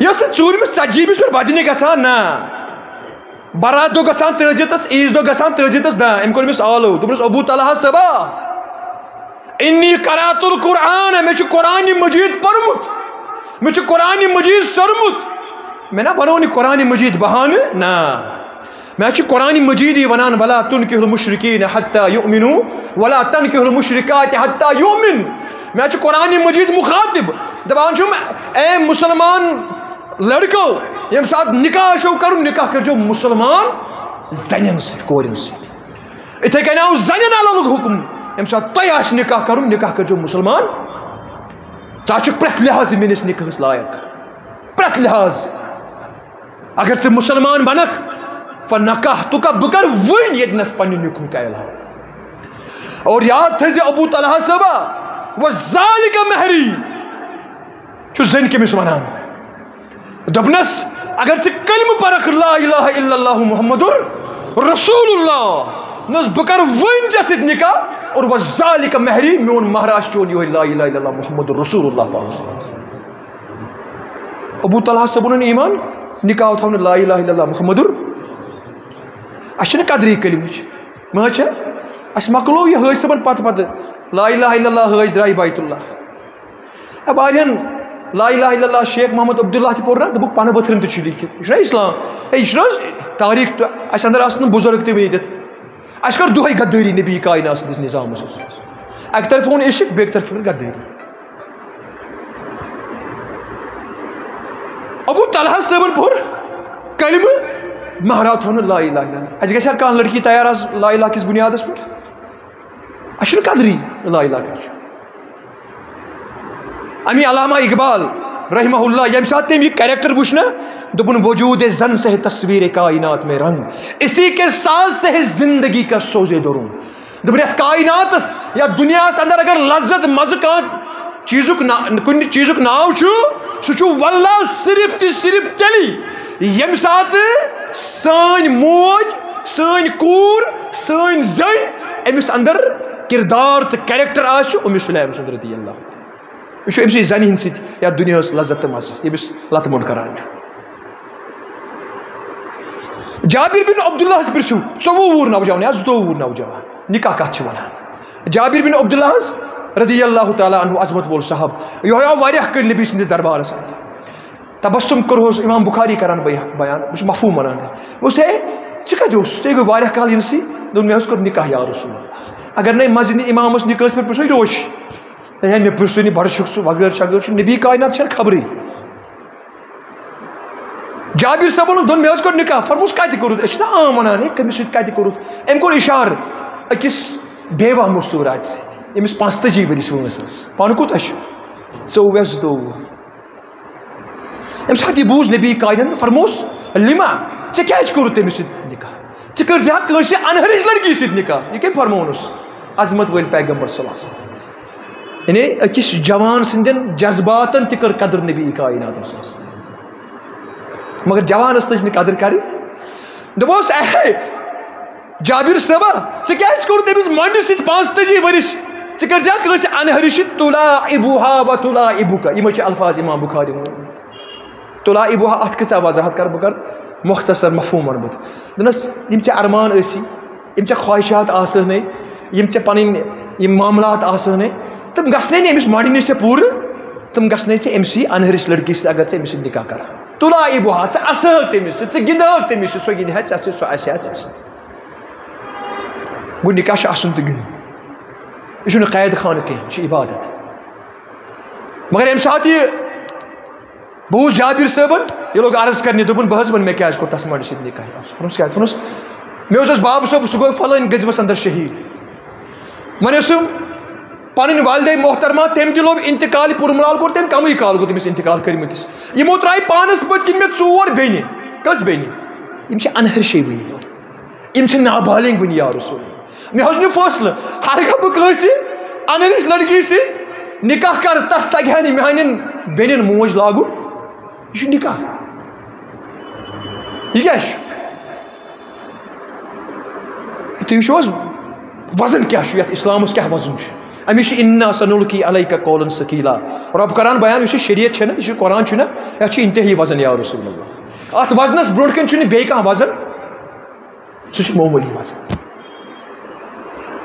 یہِ ٲس نہٕ ژوٗرمِس ژتجی ہِمِس پٮ۪ٹھ وَدنہِ گژھان، نہ۔ برات دۄہ گژھان تعزیتس، عیٖذ دۄہ گژھان تعزیتس، نہ، أمۍ کوٚر أمِس آلو، دوٚپنَس، "ابو طلحہ صٲبا، انی قرأت القرآن، مےٚ چھُ قرآنِ مجیٖد پوٚرمُت، مےٚ چھُ قرآنِ مجیٖد سوٚرمُت، مےٚ نہ بنوو نہٕ قرآنِ مجیٖد بہانہٕ، نہ، مےٚ چھُ قرآنِ مجیٖدٕے وَنان، ولا تنکحوا المشرکین حتی یؤمنوا، ولا تنکحوا المشرکات حتی یؤمن۔" مےٚ چھُ قرآنِ مجیٖد مُخاطب، دَپان چھُم، اے مُسلمان لڑکو، ییٚمہِ ساتہٕ نکاح آسیو کرُن، نکاح کٔرۍزیو مُسلمان زنٮ۪ن سۭتۍ، کورٮ۪ن سۭتۍ۔ اِتھَے کٔنۍ آو زنٮ۪ن الگ حُکم، ییٚمہِ ساتہٕ تۄہہِ آسہِ نکاح کرُن، نکاح کٔرۍزیو مُسلمان۔ ژٕ چھُکھ پرٛٮ۪تھ لحاظہٕ میٲنِس نکاحس لایق، پرٛٮ۪تھ لحاظہٕ۔ اگر ژٕ مُسلمان بنکھ، فنکحتک، بہٕ کرٕ وٕنۍ ییٚتہِ نس پننہِ نکاحُک اعلان۔ اور یاد تھٲیزِ ابو طلحہ صٲبا، وذالک مہری، چھُ زٔنۍ کٔمِس وَنان؟ دوٚپنَس، اگر ژٕ کلمہٕ پرکھ لا الہ الا اللہ محمد رسول اللہ، نہ حظ بہٕ کرٕ وٕنۍ ژےٚ سۭتۍ نکاح، اور وذالک مہری، میون مہر آسہِ چون یِہوٚے لا الہ الا اللہ محمد رسول اللہ پانَس منٛز۔ ابو طلحہ صٲبُن اوٚن ایمان، نکاح تھاونہٕ لا الہ الا اللہ محمد۔ اَسہِ چھِنہٕ قدرٕے کلمٕچ، مہ چھےٚ؟ اَسہِ مۄکلو یہِ حٲج صٲبَن پتہٕ پتہٕ، لا الہ الا اللہ حٲج درٛاے بیت اللہ۔ ہے، واریاہن لا الہ الا اللہ شیخ محمد عبداللہ تہِ پوٚر نہ، دوٚپُکھ، پنہٕ ؤتھرن تہِ چھُ لیٖکھِتھ۔ یہِ چھُنہ اسلام؟ ہے، یہِ چھُنہ حظ تاریخ تہٕ اَسہِ اندر آسہٕ نہٕ بُزرگ تہِ ؤنِتھ۔ اَسہِ کٔر دۄہے غدٲری نبی کائنات سٕنٛدِس نظامس سۭتۍ۔ اَکہِ طرفہٕ ووٚن عشق، بیٚکہِ طرفہٕ کٔر غدٲری۔ ابو طلحہ صٲبن پوٚر کلمہٕ، مہراو تھاونہٕ لا الہ الا اللہ۔ اَسہِ گژھِ ہا کانٛہہ لڑکی تیار آز لا الہ کِس بُنیادس پٮ۪ٹھ؟ اَسہِ چھُنہٕ قدرٕے لا الہ کیٛاہ چھُ۔ امی علامہ اقبال رحمہ اللہ، ییٚمہِ ساتہٕ تٔمۍ یہِ character وُچھ نہ، دوٚپُن، وجود زن سے تصویر کائنات میں رنگ، اسی کے ساز سے ہے زندگی کا سوز درنگ۔ دوٚپُن، یَتھ کائناتس یا دُنیاہس اندر اگر لذت مزٕ کانٛہہ چیٖزُک نا-، کُنہِ چیٖزُک ناو چھُ، سُہ چھُ واللہ صرف تہٕ صرف تیٚلی، ییٚمہِ ساتہٕ سٲنۍ موج، سٲنۍ کوٗر، سٲنۍ زٔنۍ، أمِس اندر کردار تہٕ کریکٹر آسہِ اُمہِ سُلیم سُنٛد رضی اللہ عنہ۔ یہِ چھُ أمۍ سٕے زَنہِ ہِنٛدِ سۭتۍ یَتھ دُنیاہَس لذت تہٕ مَزٕ ییٚمِس لَتہٕ موٚنٛڈ کران چھُ۔ جابر بن عبداللہَس پرٛژھِو، ژوٚوُہ وُہُر نوجوان یا زٕتووُہ وُہُر نوجوان، نکاح کَتھ چھِ وَنان؟ جابر بن عبداللہَس رضی اللہ تعالیٰ عنہ عظمت وول صاحب، یہِ آو واریاہ کٲلۍ نبی سٕنٛدِس دربارَس اندر۔ تبسم کوٚرہوس، امام بخاری کران بیا-، بیان، بہٕ چھُس مفہوم وَنان تۄہہِ۔ بہٕ ووٚنُس، ہے، ژٕ کَتہِ اوسُس؟ ژٕ گوٚو واریاہ کال یِنسٕے۔ دوٚپُن، مےٚ حظ کوٚر نکاح یا رسول اللہ۔ اگر نَے مسجد امامَس نِکٲنٛسہِ پٮ۪ٹھ پرٛژھو، یہِ روش۔ ہے، مےٚ پرٛژھ نہٕ، بڑٕ چھُکھ ژٕ، وغٲر شغٲر چھُ، نبی کائنات چھَنہٕ خبرٕے۔ جابر صٲبَن دوٚپ، مےٚ حظ کوٚر نکاح۔ فرموس، کَتہِ کوٚرُتھ؟ أسۍ چھِنہ عام وَنان، ہے، کٔمِس سۭتۍ کَتہِ کوٚرُتھ؟ أمۍ کوٚر اِشارٕ أکِس بیوہ مستوٗراتہِ سۭتۍ، ییٚمِس پانٛژتٲجی ؤرِش وٲنٛس ٲس۔ پانہٕ کوٗتاہ چھُ؟ ژوٚوُہ یا زٕتووُہ۔ ییٚمہِ ساتہٕ یہِ بوٗز نبی کائنات، فرموس، لِما، ژےٚ کیٛازِ کوٚرُتھ تٔمِس سۭتۍ نکاح؟ ژٕ کٔرۍ زِ ہا کٲنٛسہِ اَنہرِچ لڑکی سۭتۍ نکاح۔ یہِ کٔمۍ فرمونُس؟ عظمت وٲلۍ پیغمبر صلی اللہ علیہ وسلم۔ یعنی أکِس جوان سٕنٛدٮ۪ن جذباتن تہِ کٔر قدر نبی کائنات صلی اللہ علیہ وسلم۔ مگر جوانس تٔج نہٕ قدر کرٕنۍ۔ دوٚپُس، اے جابر صٲبا، ژےٚ کیٛازِ کوٚرُتھ تٔمِس مۄنٛڈِ سۭتۍ پانٛژتٲجی ؤرِش؟ ژٕ کٔرۍ زِ ہا کٲنٛسہِ اَنہرِش، تُلَاعِبُہا وَتُلَاعِبُکَ۔ یِمے چھِ الفاظ امام بخاری ہُنٛد۔ تُلَاعِبُہا، اَتھ کۭژاہ وضاحت کَرٕ بہٕ؟ کَرٕ مۄختصر مفہوٗم وَنہٕ بہٕ۔ دوٚپنَس، یِم ژےٚ ارمان ٲسی، یِم ژےٚ خواہشات آسہٕ نے، یِم ژےٚ پَنٕنۍ یِم معاملات آسہٕ نے، تِم گژھنے نہٕ أمِس مۄنٛڈِ نِش ژےٚ پوٗرٕ، تِم گژھنے ژےٚ أمۍ سٕے اَنہرِش لڑکی سۭتۍ، اگر ژٕ أمِس سۭتۍ نکاح کَرٕ۔ تُلَاعِبُہا، ژٕ اَسہٕ ہَکھ تٔمِس سۭتۍ، ژٕ گِنٛدٕ ہَکھ تٔمِس سۭتۍ، سۄ گِنٛدِ ہا ژےٚ سۭتۍ، سۄ اَسہِ ہا ژےٚ سۭتۍ۔ گوٚو، نکاح چھُ اَسُن تہٕ گِنٛدُن۔ یہِ چھُنہٕ قید خانہٕ کینٛہہ، یہِ چھُ عبادت۔ مگر ییٚمہِ ساتہٕ یہِ بہٕ اوسُس جابر صٲبن، یہِ لوٚگ عرض کرنہِ، دوٚپُن، بہٕ حظ وَنہٕ، مےٚ کیٛازِ کوٚر تَس مۄنٛڈِ سۭتۍ نکاح؟ ووٚنُس، کیٛازِ؟ ووٚنُس، مےٚ اوس حظ بابہٕ صٲب، سُہ گوٚو فلٲنۍ غزوس اندر شہیٖد۔ وۄنۍ ٲسٕم پنٕنۍ والدے محترمہ، تٔمۍ تہِ لوٚب انتقال، پُرملال کوٚر تٔمۍ، کمٕے کال گوٚو تٔمِس انتقال کٔرمٕتِس۔ یِمو ترٛایہِ پانس پٔتۍ کِنۍ مےٚ ژور بیٚنہِ۔ کٔژ بیٚنہِ؟ یِم چھِ اَنہرشے وٕنہِ۔ یِم چھِ نابالغ وٕنہِ، یا رسول۔ مےٚ حظ نیوٗ فٲصلہٕ، ہرگاہ بہٕ کٲنٛسہِ اَنہرِش لڑکی سۭتۍ نکاح کرٕ، تس تگہِ ہا نہٕ میانٮ۪ن بیٚنٮ۪ن موج لاگُن۔ یہِ چھُ نکاح۔ یہِ کیٛاہ چھُ؟ تُہۍ وٕچھِو حظ، وزن کیٛاہ چھُ یتھ، اسلامس کیٛاہ وزن چھُ؟ أمِس چھُ اِنَّا سَنُلْقِي عَلَيْكَ قَوْلًا ثَقِيلًا۔ رب کران بیان، یُس یہِ شریعت چھےٚ نہ، یُس یہِ قرآن چھُ نہ، یتھ چھُ انتہٲیی وزن، یا رسول اللہ۔ اتھ وزنس برونٛٹھ کنہِ چھُنہٕ بیٚیہِ کانٛہہ وزن۔ سُہ چھُ معموٗلی وزن۔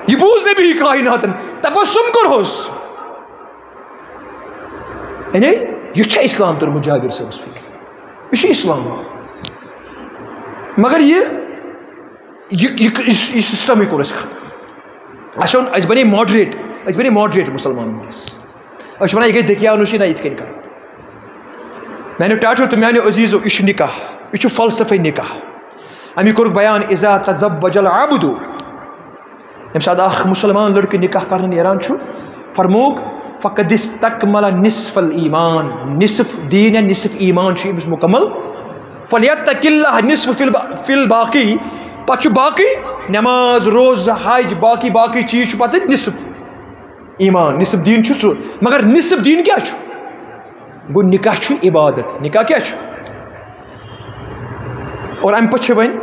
یہِ بوٗز نبی کائناتن، تبسم کوٚرہوس۔ یعنی، یہِ چھا اسلام توٚرمُت جابر صٲبس فکرِ؟ یہِ چھُ اسلام۔ مگر یہِ، یہِ، یہِ، یہِ، یہِ سسٹمٕے کوٚر اَسہِ ختم۔ اَسہِ اوٚن، اَسہِ بنے ماڈریٹ، اَسہِ بنے ماڈریٹ مُسلمان وٕنکیٚس۔ أسۍ چھِ وَنان، یہِ گٔے دٔکیاونُشی، نہ یِتھ کٔنۍ کَرو۔ میانیو ٹاٹھیو تہٕ میانیو عزیزو، یہِ چھُ نکاح، یہِ چھُ فلسفے نکاح۔ اَمی کوٚرُکھ بیان، اذا تزوج العبد، ییٚمہِ ساتہٕ اکھ مُسلمان لڑکہٕ نکاح کرنہٕ نیران چھُ، فرمووُکھ، فقد استکمل نصف الایمان، نصف دین یا نصف ایمان چھُ أمِس مکمل۔ فلیتق اللہ نصف فی الب-، فی الباقی، پتہٕ چھُ باقی نماز، روزٕ، حج، باقی باقی چیٖز چھُ پتہٕ نصف۔ ایمان، نصف دین چھُ سُہ، مگر نصف دین کیٛاہ چھُ؟ گوٚو، نکاح چھُ عبادت۔ نکاح کیٛاہ چھُ؟ اور اَمہِ پتہٕ چھِ وۄنۍ،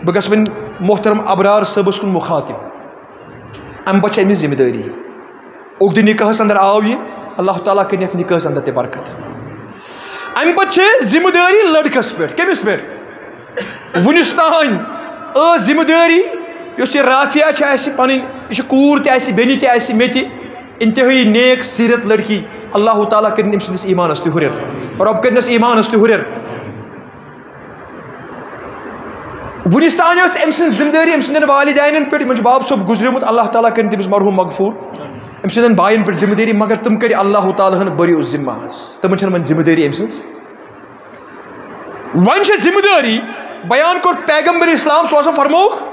بہٕ گژھٕ وۄنۍ محترم ابرار صٲبَس کُن مُخاطب۔ اَمہِ پتہٕ چھِ أمِس ذمہٕ دٲری۔ عقدِ نکاحَس اندر آو یہِ، اللہ تعالیٰ کٔرِنۍ یَتھ نکاحَس اندر تہِ برکت۔ اَمہِ پتہٕ چھِ ذمہٕ دٲری لڑکس پٮ۪ٹھ۔ کٔمِس پٮ۪ٹھ؟ وُنِس تام ٲس ذمہٕ دٲری، یۄس یہِ رافیہ چھِ اَسہِ پنٕنۍ، یہِ چھِ کوٗر تہِ اَسہِ، بیٚنہِ تہِ اَسہِ، مےٚ تہِ، انتہٲیی نیک سیرت لڑکی، اللہ تعالیٰ کٔرِنۍ أمۍ سٕنٛدِس ایمانس تہِ ہُرٮ۪ر، رۄب کٔرِنَس ایمانس تہِ ہُرٮ۪ر۔ وُنِس تام ٲس أمۍ سٕنٛز ذمہٕ دٲری أمۍ سٕنٛدٮ۪ن والدینن پٮ۪ٹھ، یِمن چھُ باب صٲب گُزریومُت، اللہ تعالیٰ کٔرِنۍ تٔمِس مرحوم مغفور، أمۍ سٕنٛدٮ۪ن باین پٮ۪ٹھ ذمہٕ دٲری، مگر تِم کٔرۍ اللہ تعالیٰ ہن بٔرِو ذمہٕ حظ، تِمن چھَنہٕ وۄنۍ ذمہٕ دٲری أمۍ سٕنٛز۔ وۄنۍ چھےٚ ذمہٕ دٲری، بیان کوٚر پیغمبر اسلام صلی اللہ علیہ وسلم، فرمووُکھ،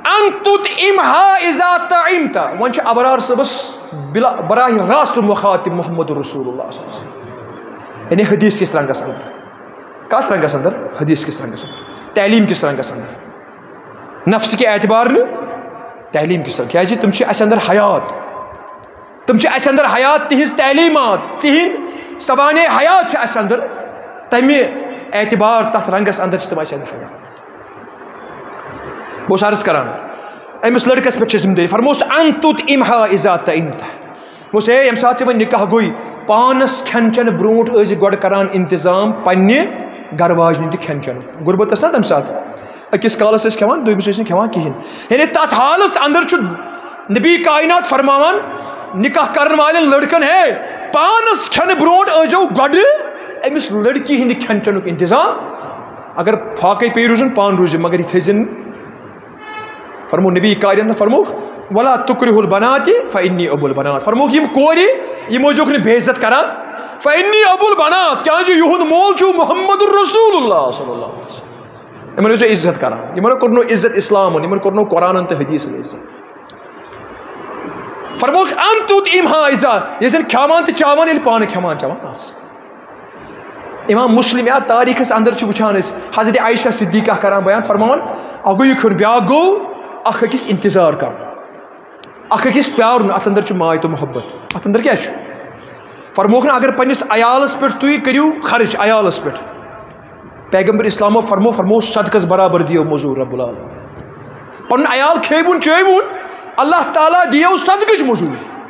ان تطعمها اذا طعمت۔ وۄنۍ چھُ ابرار صٲبس بلا، براہ راست مخاطب محمد رسول اللہ صلی اللہ علیہ وسلم۔ یعنی حدیث کِس رنگس اندر۔ کتھ رنگس اندر؟ حدیث کِس رنگس اندر۔ تعلیٖم کِس رنگس اندر۔ نفس کہِ اعتبار نہٕ، تعلیٖم کِس رنگس۔ کیازِ تِم چھِ اسہِ اندر حیات۔ تِم چھِ اَسہِ اندر حیات، تِہنٛز تعلیمات، تِہنٛد سوانح حیات چھِ اَسہِ اندر، تَمہِ اعتبار تَتھ رنگس اندر چھِ تِم اَسہِ اندر حیات۔ بہٕ اوسُس عرض کران، أمِس لڑکس پٮ۪ٹھ چھِ ذمہٕ دٲری۔ فرموس، "ان تطعمها اذا طعمت۔" بہٕ اوسُس، ہے، ییٚمہِ ساتہٕ ژےٚ وۄنۍ نکاح گوٚے، پانس کھٮ۪ن چٮ۪ن برونٛٹھ ٲسۍ زِ گۄڈٕ کران انتظام پننہِ گرٕ واجنہِ تہِ کھٮ۪ن چٮ۪نُک۔ غربت ٲس نا تمہِ ساتہٕ، أکِس کالس ٲسۍ کھٮ۪وان، دوٚیمِس ٲسۍ نہٕ کھٮ۪وان کِہینۍ۔ یعنی تتھ حالس اندر چھُ نبی کائنات فرماوان، نکاح کرن والٮ۪ن لڑکن، ہے، پانس کھٮ۪نہٕ برونٛٹھ ٲسۍزیو گۄڈٕ أمِس لڑکی ہٕنٛدِ کھٮ۪ن چٮ۪نُک انتظام۔ اگر فاقے پیٚیہِ روزُن، پانہٕ روٗزِو، مگر یہِ تھٲیزِ نہٕ۔ فرمو نبی کائناتن، فرموکھ، "ولا تکرہوا البنات فانی ابو البنات"۔ فرموکھ، یِم کورِ، یِم ٲسۍزیوکھ نہٕ بے عزت کران۔ فانی ابو البنات، کیازِ یِہُنٛد مول چھُ محمد رسول اللہ صلی اللہ علیہ وسلم۔ یِمن ٲسۍزیو عزت کران، یِمن کوٚرنو عزت اسلامن، یِمن کوٚرنو قرآنن تہٕ حدیثن عزت۔ فرموکھ، "ان تطعمها اذا"، ییٚلہِ زن کھٮ۪وان تہٕ چاوان، ییٚلہِ پانہٕ کھٮ۪وان چاوان آسہٕ۔ امام مسلم یا تاریخس اندر چھِ وٕچھان أسۍ حضرت عائشہ صدیقہ کران بیان، فرماوان، اکھ گوٚو یہِ کھیوٚن، بیاکھ گوٚو اکھ أکِس انتظار کرُن، اکھ أکِس پیارُن، اتھ اندر چھُ ماے تہٕ محبت۔ اتھ اندر کیٛاہ چھُ؟ فرموکھ نہٕ، اگر پننِس عیالس پٮ۪ٹھ تُہۍ کٔرِو خرٕچ، عیالس پٮ۪ٹھ، پیغمبر اسلامو فرمو، فرمو، "صدقس برابر دِیو مٔزوٗر رب العالمین۔" پنُن عیال کھیوُن چیوُن، اللہ تعالیٰ دِیو صدقٕچ مٔزوٗرۍ۔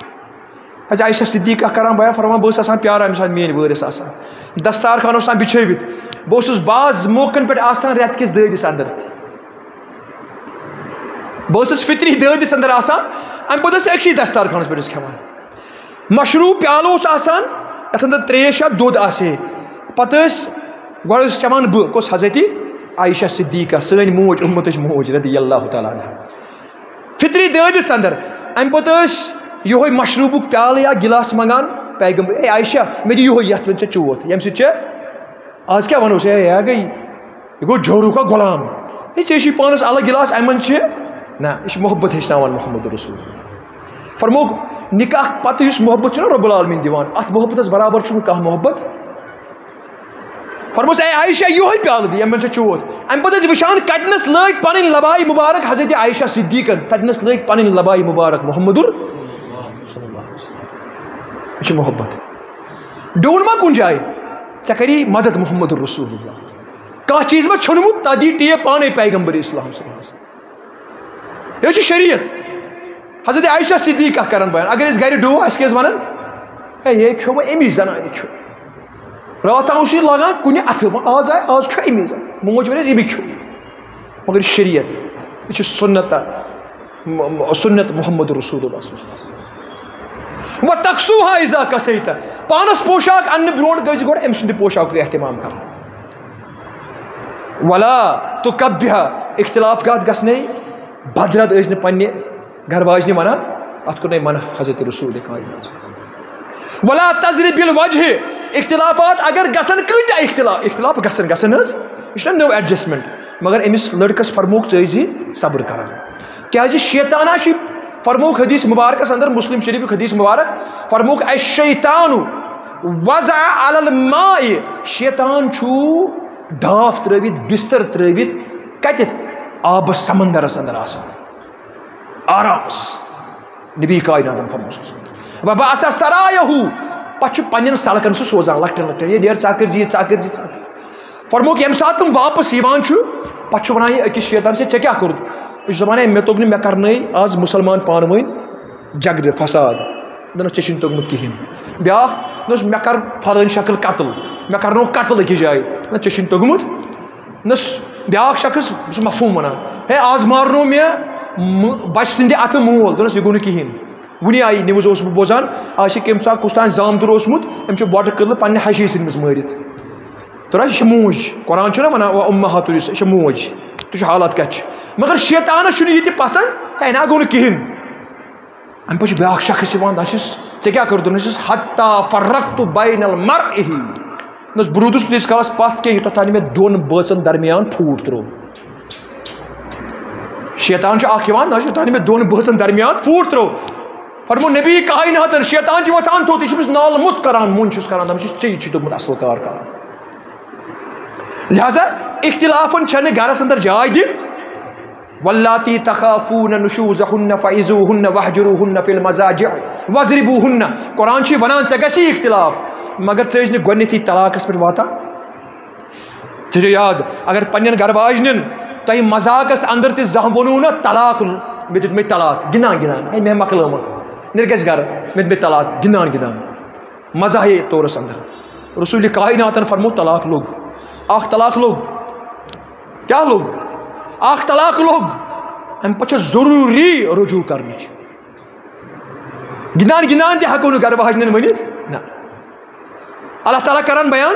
حضرت عائشہ صدیقہ کران بیان، فرمان، بہٕ ٲسٕس آسان پیاران، أمِس آسان میٲنۍ وٲرِس آسان، دستارخان اوس آسان بِچھٲوِتھ، بہٕ اوسُس بعض موقعن پٮ۪ٹھ آسان رٮ۪تہٕ کِس دٲدِس اندر تہِ۔ بہٕ ٲسٕس فطری دٲدِس اندر آسان، امہِ پتہٕ ٲسۍ أکسٕے دستارخانس پٮ۪ٹھ أسۍ کھٮ۪وان۔ مشروب پیالہٕ اوس آسان، یتھ اندر تریش یا دۄد آسہِ ہے۔ پتہٕ ٲسۍ، گۄڈٕ ٲسۍ چٮ۪وان بہٕ، کۄس؟ حضرت عائشہ صدیقہ، سٲنۍ موج، امتٕچ موج، رضی اللہ تعالیٰ عنہا۔ فطری دٲدِس اندر۔ امہِ پتہٕ ٲسۍ یِہوے مشروبُک پیالہٕ یا گلاس منگان، پیغمبر، "اے عائشہ، مےٚ دِ یِہوے، یتھ منٛز ژےٚ چوتھ، ییٚمہِ سۭتۍ ژےٚ"، آز کیٛاہ ونو أسۍ؟ ہے، ہے گٔے، یہِ گوٚو جورُک اکھ غلام۔ ہے، ژےٚ چھُے پانس الگ گلاس، امہِ منٛز چھِ، نہ، یہِ چھُ محبت ہیٚچھناوان محمد رسول۔ فرمووُکھ، نکاح پتہٕ یُس محبت چھُنہ رب العالمین دِوان، اتھ محبتس برابر چھُنہٕ کانٛہہ محبت۔ فرموس، "اے عائشہ، یِہوٚے پیالہٕ دِ، ییٚمہِ منٛز ژےٚ چوتھ۔" امہِ پتہٕ ٲسۍ وٕچھان، کتنس لٲگۍ پنٕنۍ لبایہِ مبارک حضرت عائشہ صدیقن، تتنس لٲگۍ پنٕنۍ لبایہِ مبارک محمد ال-، یہِ چھِ محبت۔ ڈوٗن ما کُنہِ جایہِ، ژےٚ کری مدد محمد رسول اللہ۔ کانٛہہ چیٖز ما ژھیوٚنمُت، تتھ دی ٹیپ پانے پیغمبر اسلام صلی اللہ علیہ وسلم۔ یہِ چھُ شریعت۔ حضرت عائشہ صدیقہ کران بیان، اگر أسۍ گرِ ڈُوو، اَسہِ کیٛاہ ٲسۍ ونان؟ "ہے، یہِ کھیوٚو وۄنۍ أمی زنانہِ کھیوٚو۔ راتھ اوس یہِ لگان کُنہِ اَتھٕ، وۄنۍ آز آے، آز کھیوٚو أمی زنانہِ۔" موج ونٮ۪س، "أمی کھیوٚو۔" مگر یہِ شریعت، یہِ چھِ سنت، م-، م-، سنت محمد رسول اللہ صلی اللہ علیہ وسلم۔ "وتکسوها اذا کسیت"، پانس پوشاک اننہٕ برونٛٹھ گٔژھۍ گۄڈٕ أمۍ سُنٛد پوشاکُک اہتمام کرُن۔ "ولا تکبها"، اختلاف گژھ گژھنے، بدرد ٲسۍ نہٕ پننہِ گھر واجنہِ ونان، اتھ کوٚر نہٕ منع حضرت رسول کائنات۔ "ولا تضرب بالوجه"، اختلافات اگر گژھن، کۭتیاہ اختلاف، اختلاف گژھن، گژھن حظ، یہِ چھُنہ نٔو adjustment، مگر أمِس لڑکس فرمووُکھ، ژٕ ٲسۍ زِ صبر کران، کیازِ شیطانہ چھُ، فرمووُکھ حدیث مبارکس اندر، مسلم شریفُک حدیث مبارک، فرمووُکھ، "الشیطان وضع علی الماء"، شیطان چھُ ڈاپھ ترٲوِتھ، بستر ترٲوِتھ، کتٮ۪تھ؟ آبس، سمندرس اندر آسان، آرام سان۔ نبی کائناتن فرموو، "وبعث سرایہ"، پتہٕ چھُ پننٮ۪ن سڑکن سُہ سوزان، لۄکٹٮ۪ن لۄکٹٮ۪ن، "ہے نیر، ژٕ کٔرۍ زِ یہِ، ژٕ کٔرۍ زِ، ژٕ کٔرۍ زِ۔" فرمووُکھ، ییٚمہِ ساتہٕ تِم واپس یِوان چھُ، پتہٕ چھُ ونان یہِ أکِس شیطان سۭتۍ، "ژےٚ کیٛاہ کوٚرُتھ؟" یہِ چھُ دپان، "ہے، مےٚ توٚگ نہٕ، مےٚ کرنٲے آز مسلمان پانہٕ ؤنۍ جھگڑٕ فساد، دوٚپنس، ژےٚ چھُنہٕ توٚگمُت کِہینۍ۔" بیٛاکھ، دوٚپنس، "مےٚ کر فلٲنۍ شکل قتل، مےٚ کرنوو قتل أکِس جایہِ، نہ، ژےٚ چھُنہٕ توٚگمُت۔" نس بیٛاکھ شخص، سُہ مفہوم ونان، "ہے، آز مارنوو مےٚ م-، بچہٕ سٕنٛدِ اتھٕ مول۔" دوٚپنس، "یہِ گوٚو نہٕ کِہینۍ۔" وُنی آیہِ news اوسُس بہٕ بوزان، آز چھِ کٔمۍ سا کُس تام زامتُر اوسمُت، أمۍ چھُ بۄٹہٕ کٔدلہٕ پننہِ ہشہِ سۭتۍ أمِس مٲرِتھ۔ ترٛا، یہِ چھِ موج۔ قرآن چھُنہ وَنان، "وَأُمَّهَاتُ النِّسَاءِ"، یہِ چھِ موج۔ تُہۍ چھِو حالات کَتہِ چھِ؟ مگر شیطانَس چھُنہٕ یہِ تہِ پَسنٛد، ہے، نہ گوٚو نہٕ کِہیٖنۍ۔ اَمہِ پَتہٕ چھُ بیٛاکھ شخص یِوان، دَپان چھُس، "ژےٚ کیٛاہ کوٚرُتھ؟" دوٚپمَس چھُس، "حتیٰ فرقت بین المرئیہ"۔ نہ حظ، بہٕ روٗدُس نہٕ ییٖتِس کالَس پَتھ کینٛہہ، یوٗتاہ تام مےٚ دۄن بٲژَن درمیان پھوٗٹ ترٛوو۔ شیطان چھُ اَکھ یِوان، نہ حظ، یوٗتاہ تام مےٚ دۄن بٲژَن درمیان پھوٗٹ ترٛوو۔ فرموو نبی کائناتن، شیطان چھُ وۄتھان تھوٚد، یہِ چھُ أمِس نالہٕ موٚت کران، مُن چھُس کران، دَپان چھُس، "ژےٚ چھُے توٚگمُت اَصٕل کار کرُن۔" لہذا اختلافن چھنہٕ گرس اندر جاے دِنۍ۔ واللاتی تخافون نشوزہن فعظوہن واہجروہن فی المضاجع واضربوہن۔ قرآن چھُ ونان ژےٚ گژھی اختلاف، مگر ژٕ ٲسۍ نہٕ گۄڈٕنیتھٕے طلاقس پٮ۪ٹھ واتان۔ تھٲیزیو یاد، اگر پننٮ۪ن گرٕ واجنٮ۪ن تۄہہِ مذاقس اندر تہِ زانٛہہ ووٚنوُ نہ طلاق، مےٚ دیُت مےٚ طلاق، گِنٛدان گِنٛدان، ہے مےٚ مۄکلٲومٕژ، نیر گژھِ گرٕ، مےٚ دیُت مےٚ طلاق، گِنٛدان گِنٛدان، مزاحیہ طورس اندر۔ رسول کائناتن فرموو طلاق لوٚگ، اکھ طلاق لوٚگ، کیٛاہ لوٚگ؟ اکھ طلاق لوٚگ، امہِ پتہٕ چھےٚ ضروٗری رجوع کرنٕچ۔ گِنٛدان گِنٛدان تہِ ہٮ۪کو نہٕ گرٕ واجنٮ۪ن ؤنِتھ نہ۔ اللہ تعالیٰ کران بیان،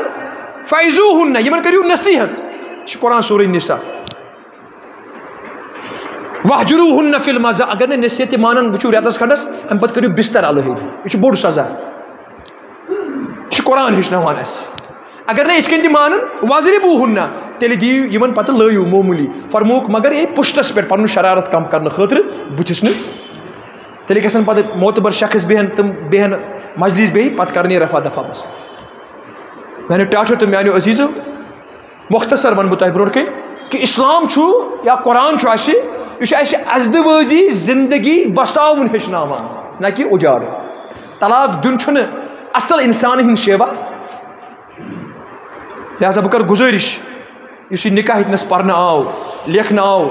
فعظوہن، یِمن کٔرِو نصیحت۔ یہِ چھُ قرآن سورہ نساء۔ واہجروہن فی المضا، اگر نہٕ نصیحت تہِ مانن، وٕچھِو رٮ۪تس کھنڈس، امہِ پتہٕ کٔرِو بستر الحٲدی۔ یہِ چھُ بوٚڑ سزا۔ یہِ چھُ قرآن ہیٚچھناوان اَسہِ۔ اگر نہٕ یِتھ کٔنۍ تہِ مانن، واضربوہن، تیٚلہِ دِیِو یِمن پتہٕ لٲیِو معموٗلی۔ فرمووُکھ مگر یہِ پُشتس پٮ۪ٹھ پنُن شرارت کم کرنہٕ خٲطرٕ، بٕتھِس نہٕ۔ تیٚلہِ گژھن پتہٕ معتبر شخص بیٚہن، تِم بیٚہن مجلس بیٚہہِ، پتہٕ کرن یہِ رفع دفع مسلہٕ۔ میانیو ٹاٹھیو تہٕ میانیو عزیزو، مختصر ونہٕ بہٕ تۄہہِ برونٛٹھ کَنہِ کہِ اسلام چھُ یا قرآن چھُ اَسہِ، یہِ چھُ اَسہِ ازدوٲزی زندگی بساوُن ہیٚچھناوان، نہ کہِ اُجاڑُن۔ طلاق دیُن چھُنہٕ اصل انسان ہُنٛد شیوا۔ لہذا بہٕ کرٕ گُزٲرِش، یُس یہِ نکاح ییٚتنَس پرنہٕ آو، لیکھنہٕ آو،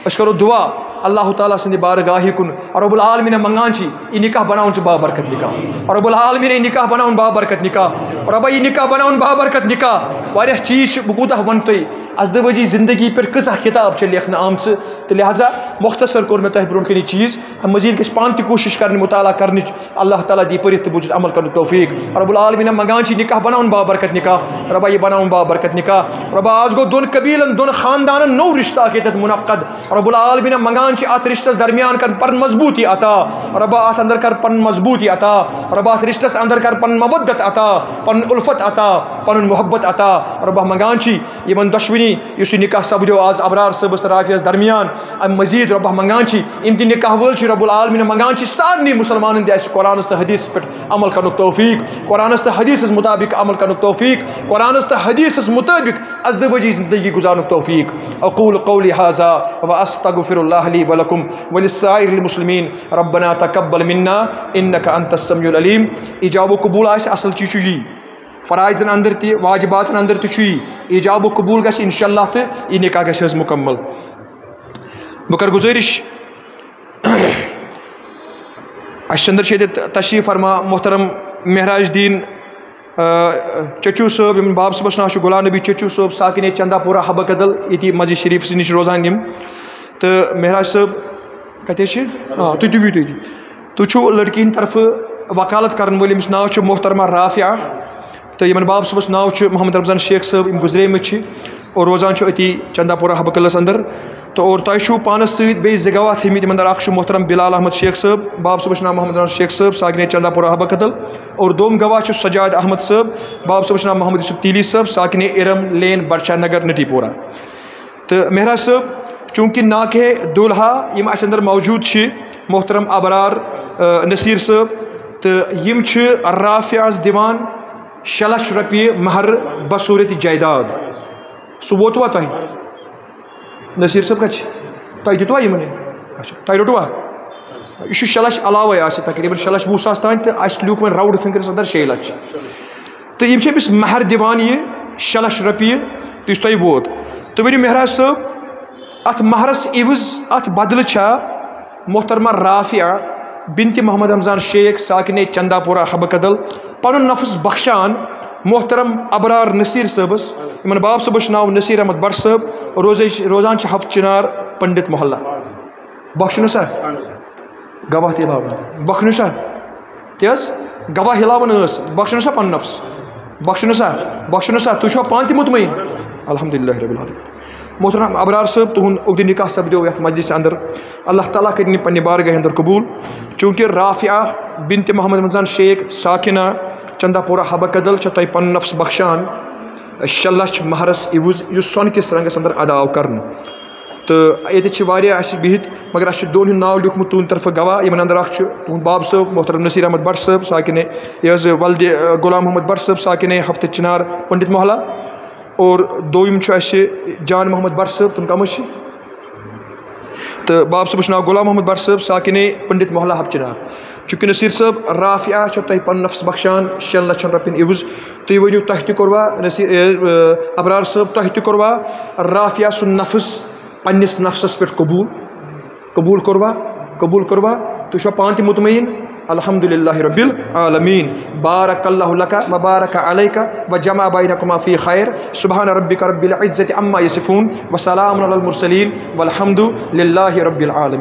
أسۍ کرو دعا اللہ تعالیٰ سٕنٛدِ بارگاہہِ کُن۔ رب العالمین منٛگان چھِ، یہِ نکاح بناوُن چھُ بابرکت نکاح۔ رب العالمین یہِ نکاح بناوُن بابرکت نکاح۔ ربا یہِ نکاح بناوُن بابرکت نکاح۔ واریاہ چیٖز چھِ، بہٕ کوٗتاہ وَنہٕ تۄہہِ، ازدوٲجی زندگی پٮ۪ٹھ کۭژاہ کِتاب چھےٚ لیکھنہٕ آمژٕ۔ تہٕ لہذا مختصر کوٚر مےٚ تۄہہِ برونٛٹھ کَنہِ یہِ چیٖز۔ اَمہِ مٔزیٖد گژھِ پانہٕ تہِ کوٗشِش کَرٕنۍ، مطالعہ کَرنٕچ۔ اللہ تعالیٰ دی پٔرِتھ تہٕ بوٗزِتھ عمل کَرنُک توفیٖق۔ رب العالمین منٛگان چھِ، نکاح بناوُن بابرکت نکاح۔ ربا یہِ بناوُن بابرکت نکاح۔ ربا آز گوٚو دۄن قبیٖلن، دۄن خاندانن نوٚو رِشتہٕ اَکھ ییٚتٮ۪تھ منعقد۔ رب العالمین منٛگان چھِ اَتھ رِشتَس درمیان کَر پَنُن مضبوٗطی عطا۔ ربا اَتھ اندر کَر پَنُن مضبوٗطی عطا۔ ربا اَتھ رِشتَس اندر کَر پَنُن مودت عطا، پَنُن الفت عطا، پَنُن محبت عطا۔ ربا منٛگان چھِ یِمن دۄشوٕنی، یُس یہِ نکاح سپدیو آز ابرار صٲبس تہٕ رافیس درمیان، اَمہِ مٔزیٖد ربا منٛگان چھِ، یِم تہِ نکاح وٲلۍ چھِ، رب العالمین منٛگان چھِ سارنٕے مسلمانن دِ اَسہِ قرآنس تہٕ حدیثس پٮ۪ٹھ عمل کرنُک توفیٖق، قرآنس تہٕ حدیثس مطابق عمل کرنُک توفیٖق، قرآنس تہٕ حدیثس مطابق ازدواجی زندگی گزارنُک توفیٖق۔ اقول قولی هذا واستغفر الله لي ولكم ولسائر المسلمين۔ ربنا تقبل منا انك انت السميع العليم۔ ایجاب و قبول آسہِ، اصل چیٖز چھُ یی۔ فرائضن اندر تہِ، واجباتن اندر تہِ چھُ یی۔ ایجاب و قبول گژھِ انشاءاللہ تہٕ یہِ نکاح گژھِ حظ مکمل۔ بہٕ کرٕ گُزٲرِش، اَسہِ اندر چھِ ییٚتہِ تشریف فرما محترم مہراج الدین، آ، چچو صٲب، یِمن باب صٲبس ناو چھُ غلام نبی چچو صٲب، ساکنے چندہ پورہ حبہ کدل، ییٚتی مسجد شریفس نِش روزان یِم۔ تہٕ مہراج صٲب کتہِ حظ چھِ؟ آ، تُہۍ تہِ بِہِو تُہۍ تہِ۔ تُہۍ چھِو لڑکی ہٕنٛدِ طرفہٕ وکالت کرن وٲلۍ، ییٚمِس ناو چھُ محترمہ رافعہ، تہٕ یِمن باب صٲبس ناو چھُ محمد رمضان شیخ صٲب، یِم گُزریمٕتۍ چھِ اور روزان چھِ أتی چندہ پورہ حبہ کدلس اندر۔ تہٕ اور تۄہہِ چھُو پانس سۭتۍ بیٚیہِ زٕ گواہ تھٲومٕتۍ، یِمن اندر اکھ چھُ محترم بلال احمد شیخ صٲب، باب صٲبس چھُ ناو محمد رمضان شیخ صٲب، ساکنے چندہ پورہ حبہ کدل، اور دوٚم گواہ چھُ سجاد احمد صٲب، باب صٲبس چھُ ناو محمد یوسف تیلی صٲب، ساکنے ارم لین، بڈشاہ نگر، نٹی پورہ۔ تہٕ مہراج صٲب، چوٗنٛکہِ ناکہِ دوٗلہا یِم اَسہِ اندر موجوٗد چھِ، محترم ابرار، آ، نصیٖر صٲب، تہٕ یِم چھِ رافعس دِوان شےٚ لچھ رۄپیہِ مہر بصوٗرت جائیداد۔ سُہ ووتوا تۄہہِ؟ نصیٖر صٲب کَتہِ چھِ؟ تۄہہِ دیُتوا یِمنٕے؟ اچھا، تۄہہِ روٚٹوا؟ یہِ چھُ شےٚ لچھ علاوَے آسہِ، تقریٖباً شےٚ لچھ وُہ ساس تام، تہٕ اَسہِ لیوٗکھ وۄنۍ راوُنٛڈ فِنٛگرَس اندر شےٚ لچھ۔ تہٕ یِم چھِ أمِس مہر دِوان یہِ شےٚ لچھ رۄپیہِ، تہٕ یُس تۄہہِ ووت۔ تُہۍ ؤنِو مہراج صٲب، اَتھ مہرَس عِوض، اَتھ بدلہٕ چھا محترمہ رافعہ بنت محمد رمضان شیخ ساکنے چندہ پورہ حبہ کدل پنُن نفس بخشان محترم ابرار نصیر صٲبس، یِمن باب صٲبس چھُ ناو نصیر احمد بٹ صٲب، روزے چھِ، روزان چھِ ہفت چنار پنڈت محلہ۔ بخشنو سا؟ گواہ تہِ علاوٕ۔ بخشنو سا؟ تہِ حظ؟ گواہ علاوٕ نہٕ ٲس۔ بخشنو سا پنُن نفس؟ بخشنو سا؟ بخشنو سا؟ تُہۍ چھِوا پانہٕ تہِ مطمئن؟ الحمدللہ رب العالمین۔ محترم ابرار صٲب، تُہُنٛد عقدِ نکاح سپدیو یتھ مجلس اندر۔ اللہ تعالیٰ کٔرِنۍ پننہِ بارگاہ اندر قبول۔ چونکہ رافعہ بنت محمد رمضان شیخ ساکنہ چندہ پورہ حبہ کدل چھےٚ تۄہہِ پنُن نفس بخشان شےٚ لچھ مہرس عوض، یُس سۄنہٕ کِس رنگس اندر ادا آو کرنہٕ۔ تہٕ ییٚتہِ چھِ واریاہ اَسہِ بِہِتھ، مگر اَسہِ چھُ دۄن ہُنٛد ناو لیوٗکھمُت تُہُنٛدِ طرفہٕ گواہ، یِمن اندر اکھ چھُ تُہُنٛد باب صٲب محترم نصیر احمد بٹ صٲب ساکنہِ، یہِ حظ ولدِ، اہ، غلام محمد بٹ صٲب ساکنہِ ہفتہٕ چنار پنڈت محلہ، اور دوٚیِم چھُ اَسہِ جان محمد بٹ صٲب، تِم کم حظ چھِ؟ تہٕ باب صٲبَس چھُ ناو غلام محمد بٹ صٲب، ساکِنے پنڈت محلہ حب چنار۔ چونکہ نصیر صٲب، رافعہ چھو تۄہہِ پنُن نفس بخشان شٮ۪ن لَچھَن رۄپیَن عِوض۔ تُہۍ ؤنِو، تۄہہِ تہِ کوٚروا نصیر، اے، اے، ابرار صٲب، تۄہہِ تہِ کوٚروا رافعہ سُنٛد نفس پننِس نفسَس پٮ۪ٹھ قبول؟ قبول کوٚروا؟ قبول کوٚروا؟ تُہۍ چھِوا پانہٕ تہِ مطمئن؟ الحمد للہ رب العالمین۔ بارک اللہ لک و بارک علیک و جمع بینکما فی خیر۔ سبحان ربک رب العزت عما یصفون و سلام علی المرسلین والحمد للہ رب العالمین۔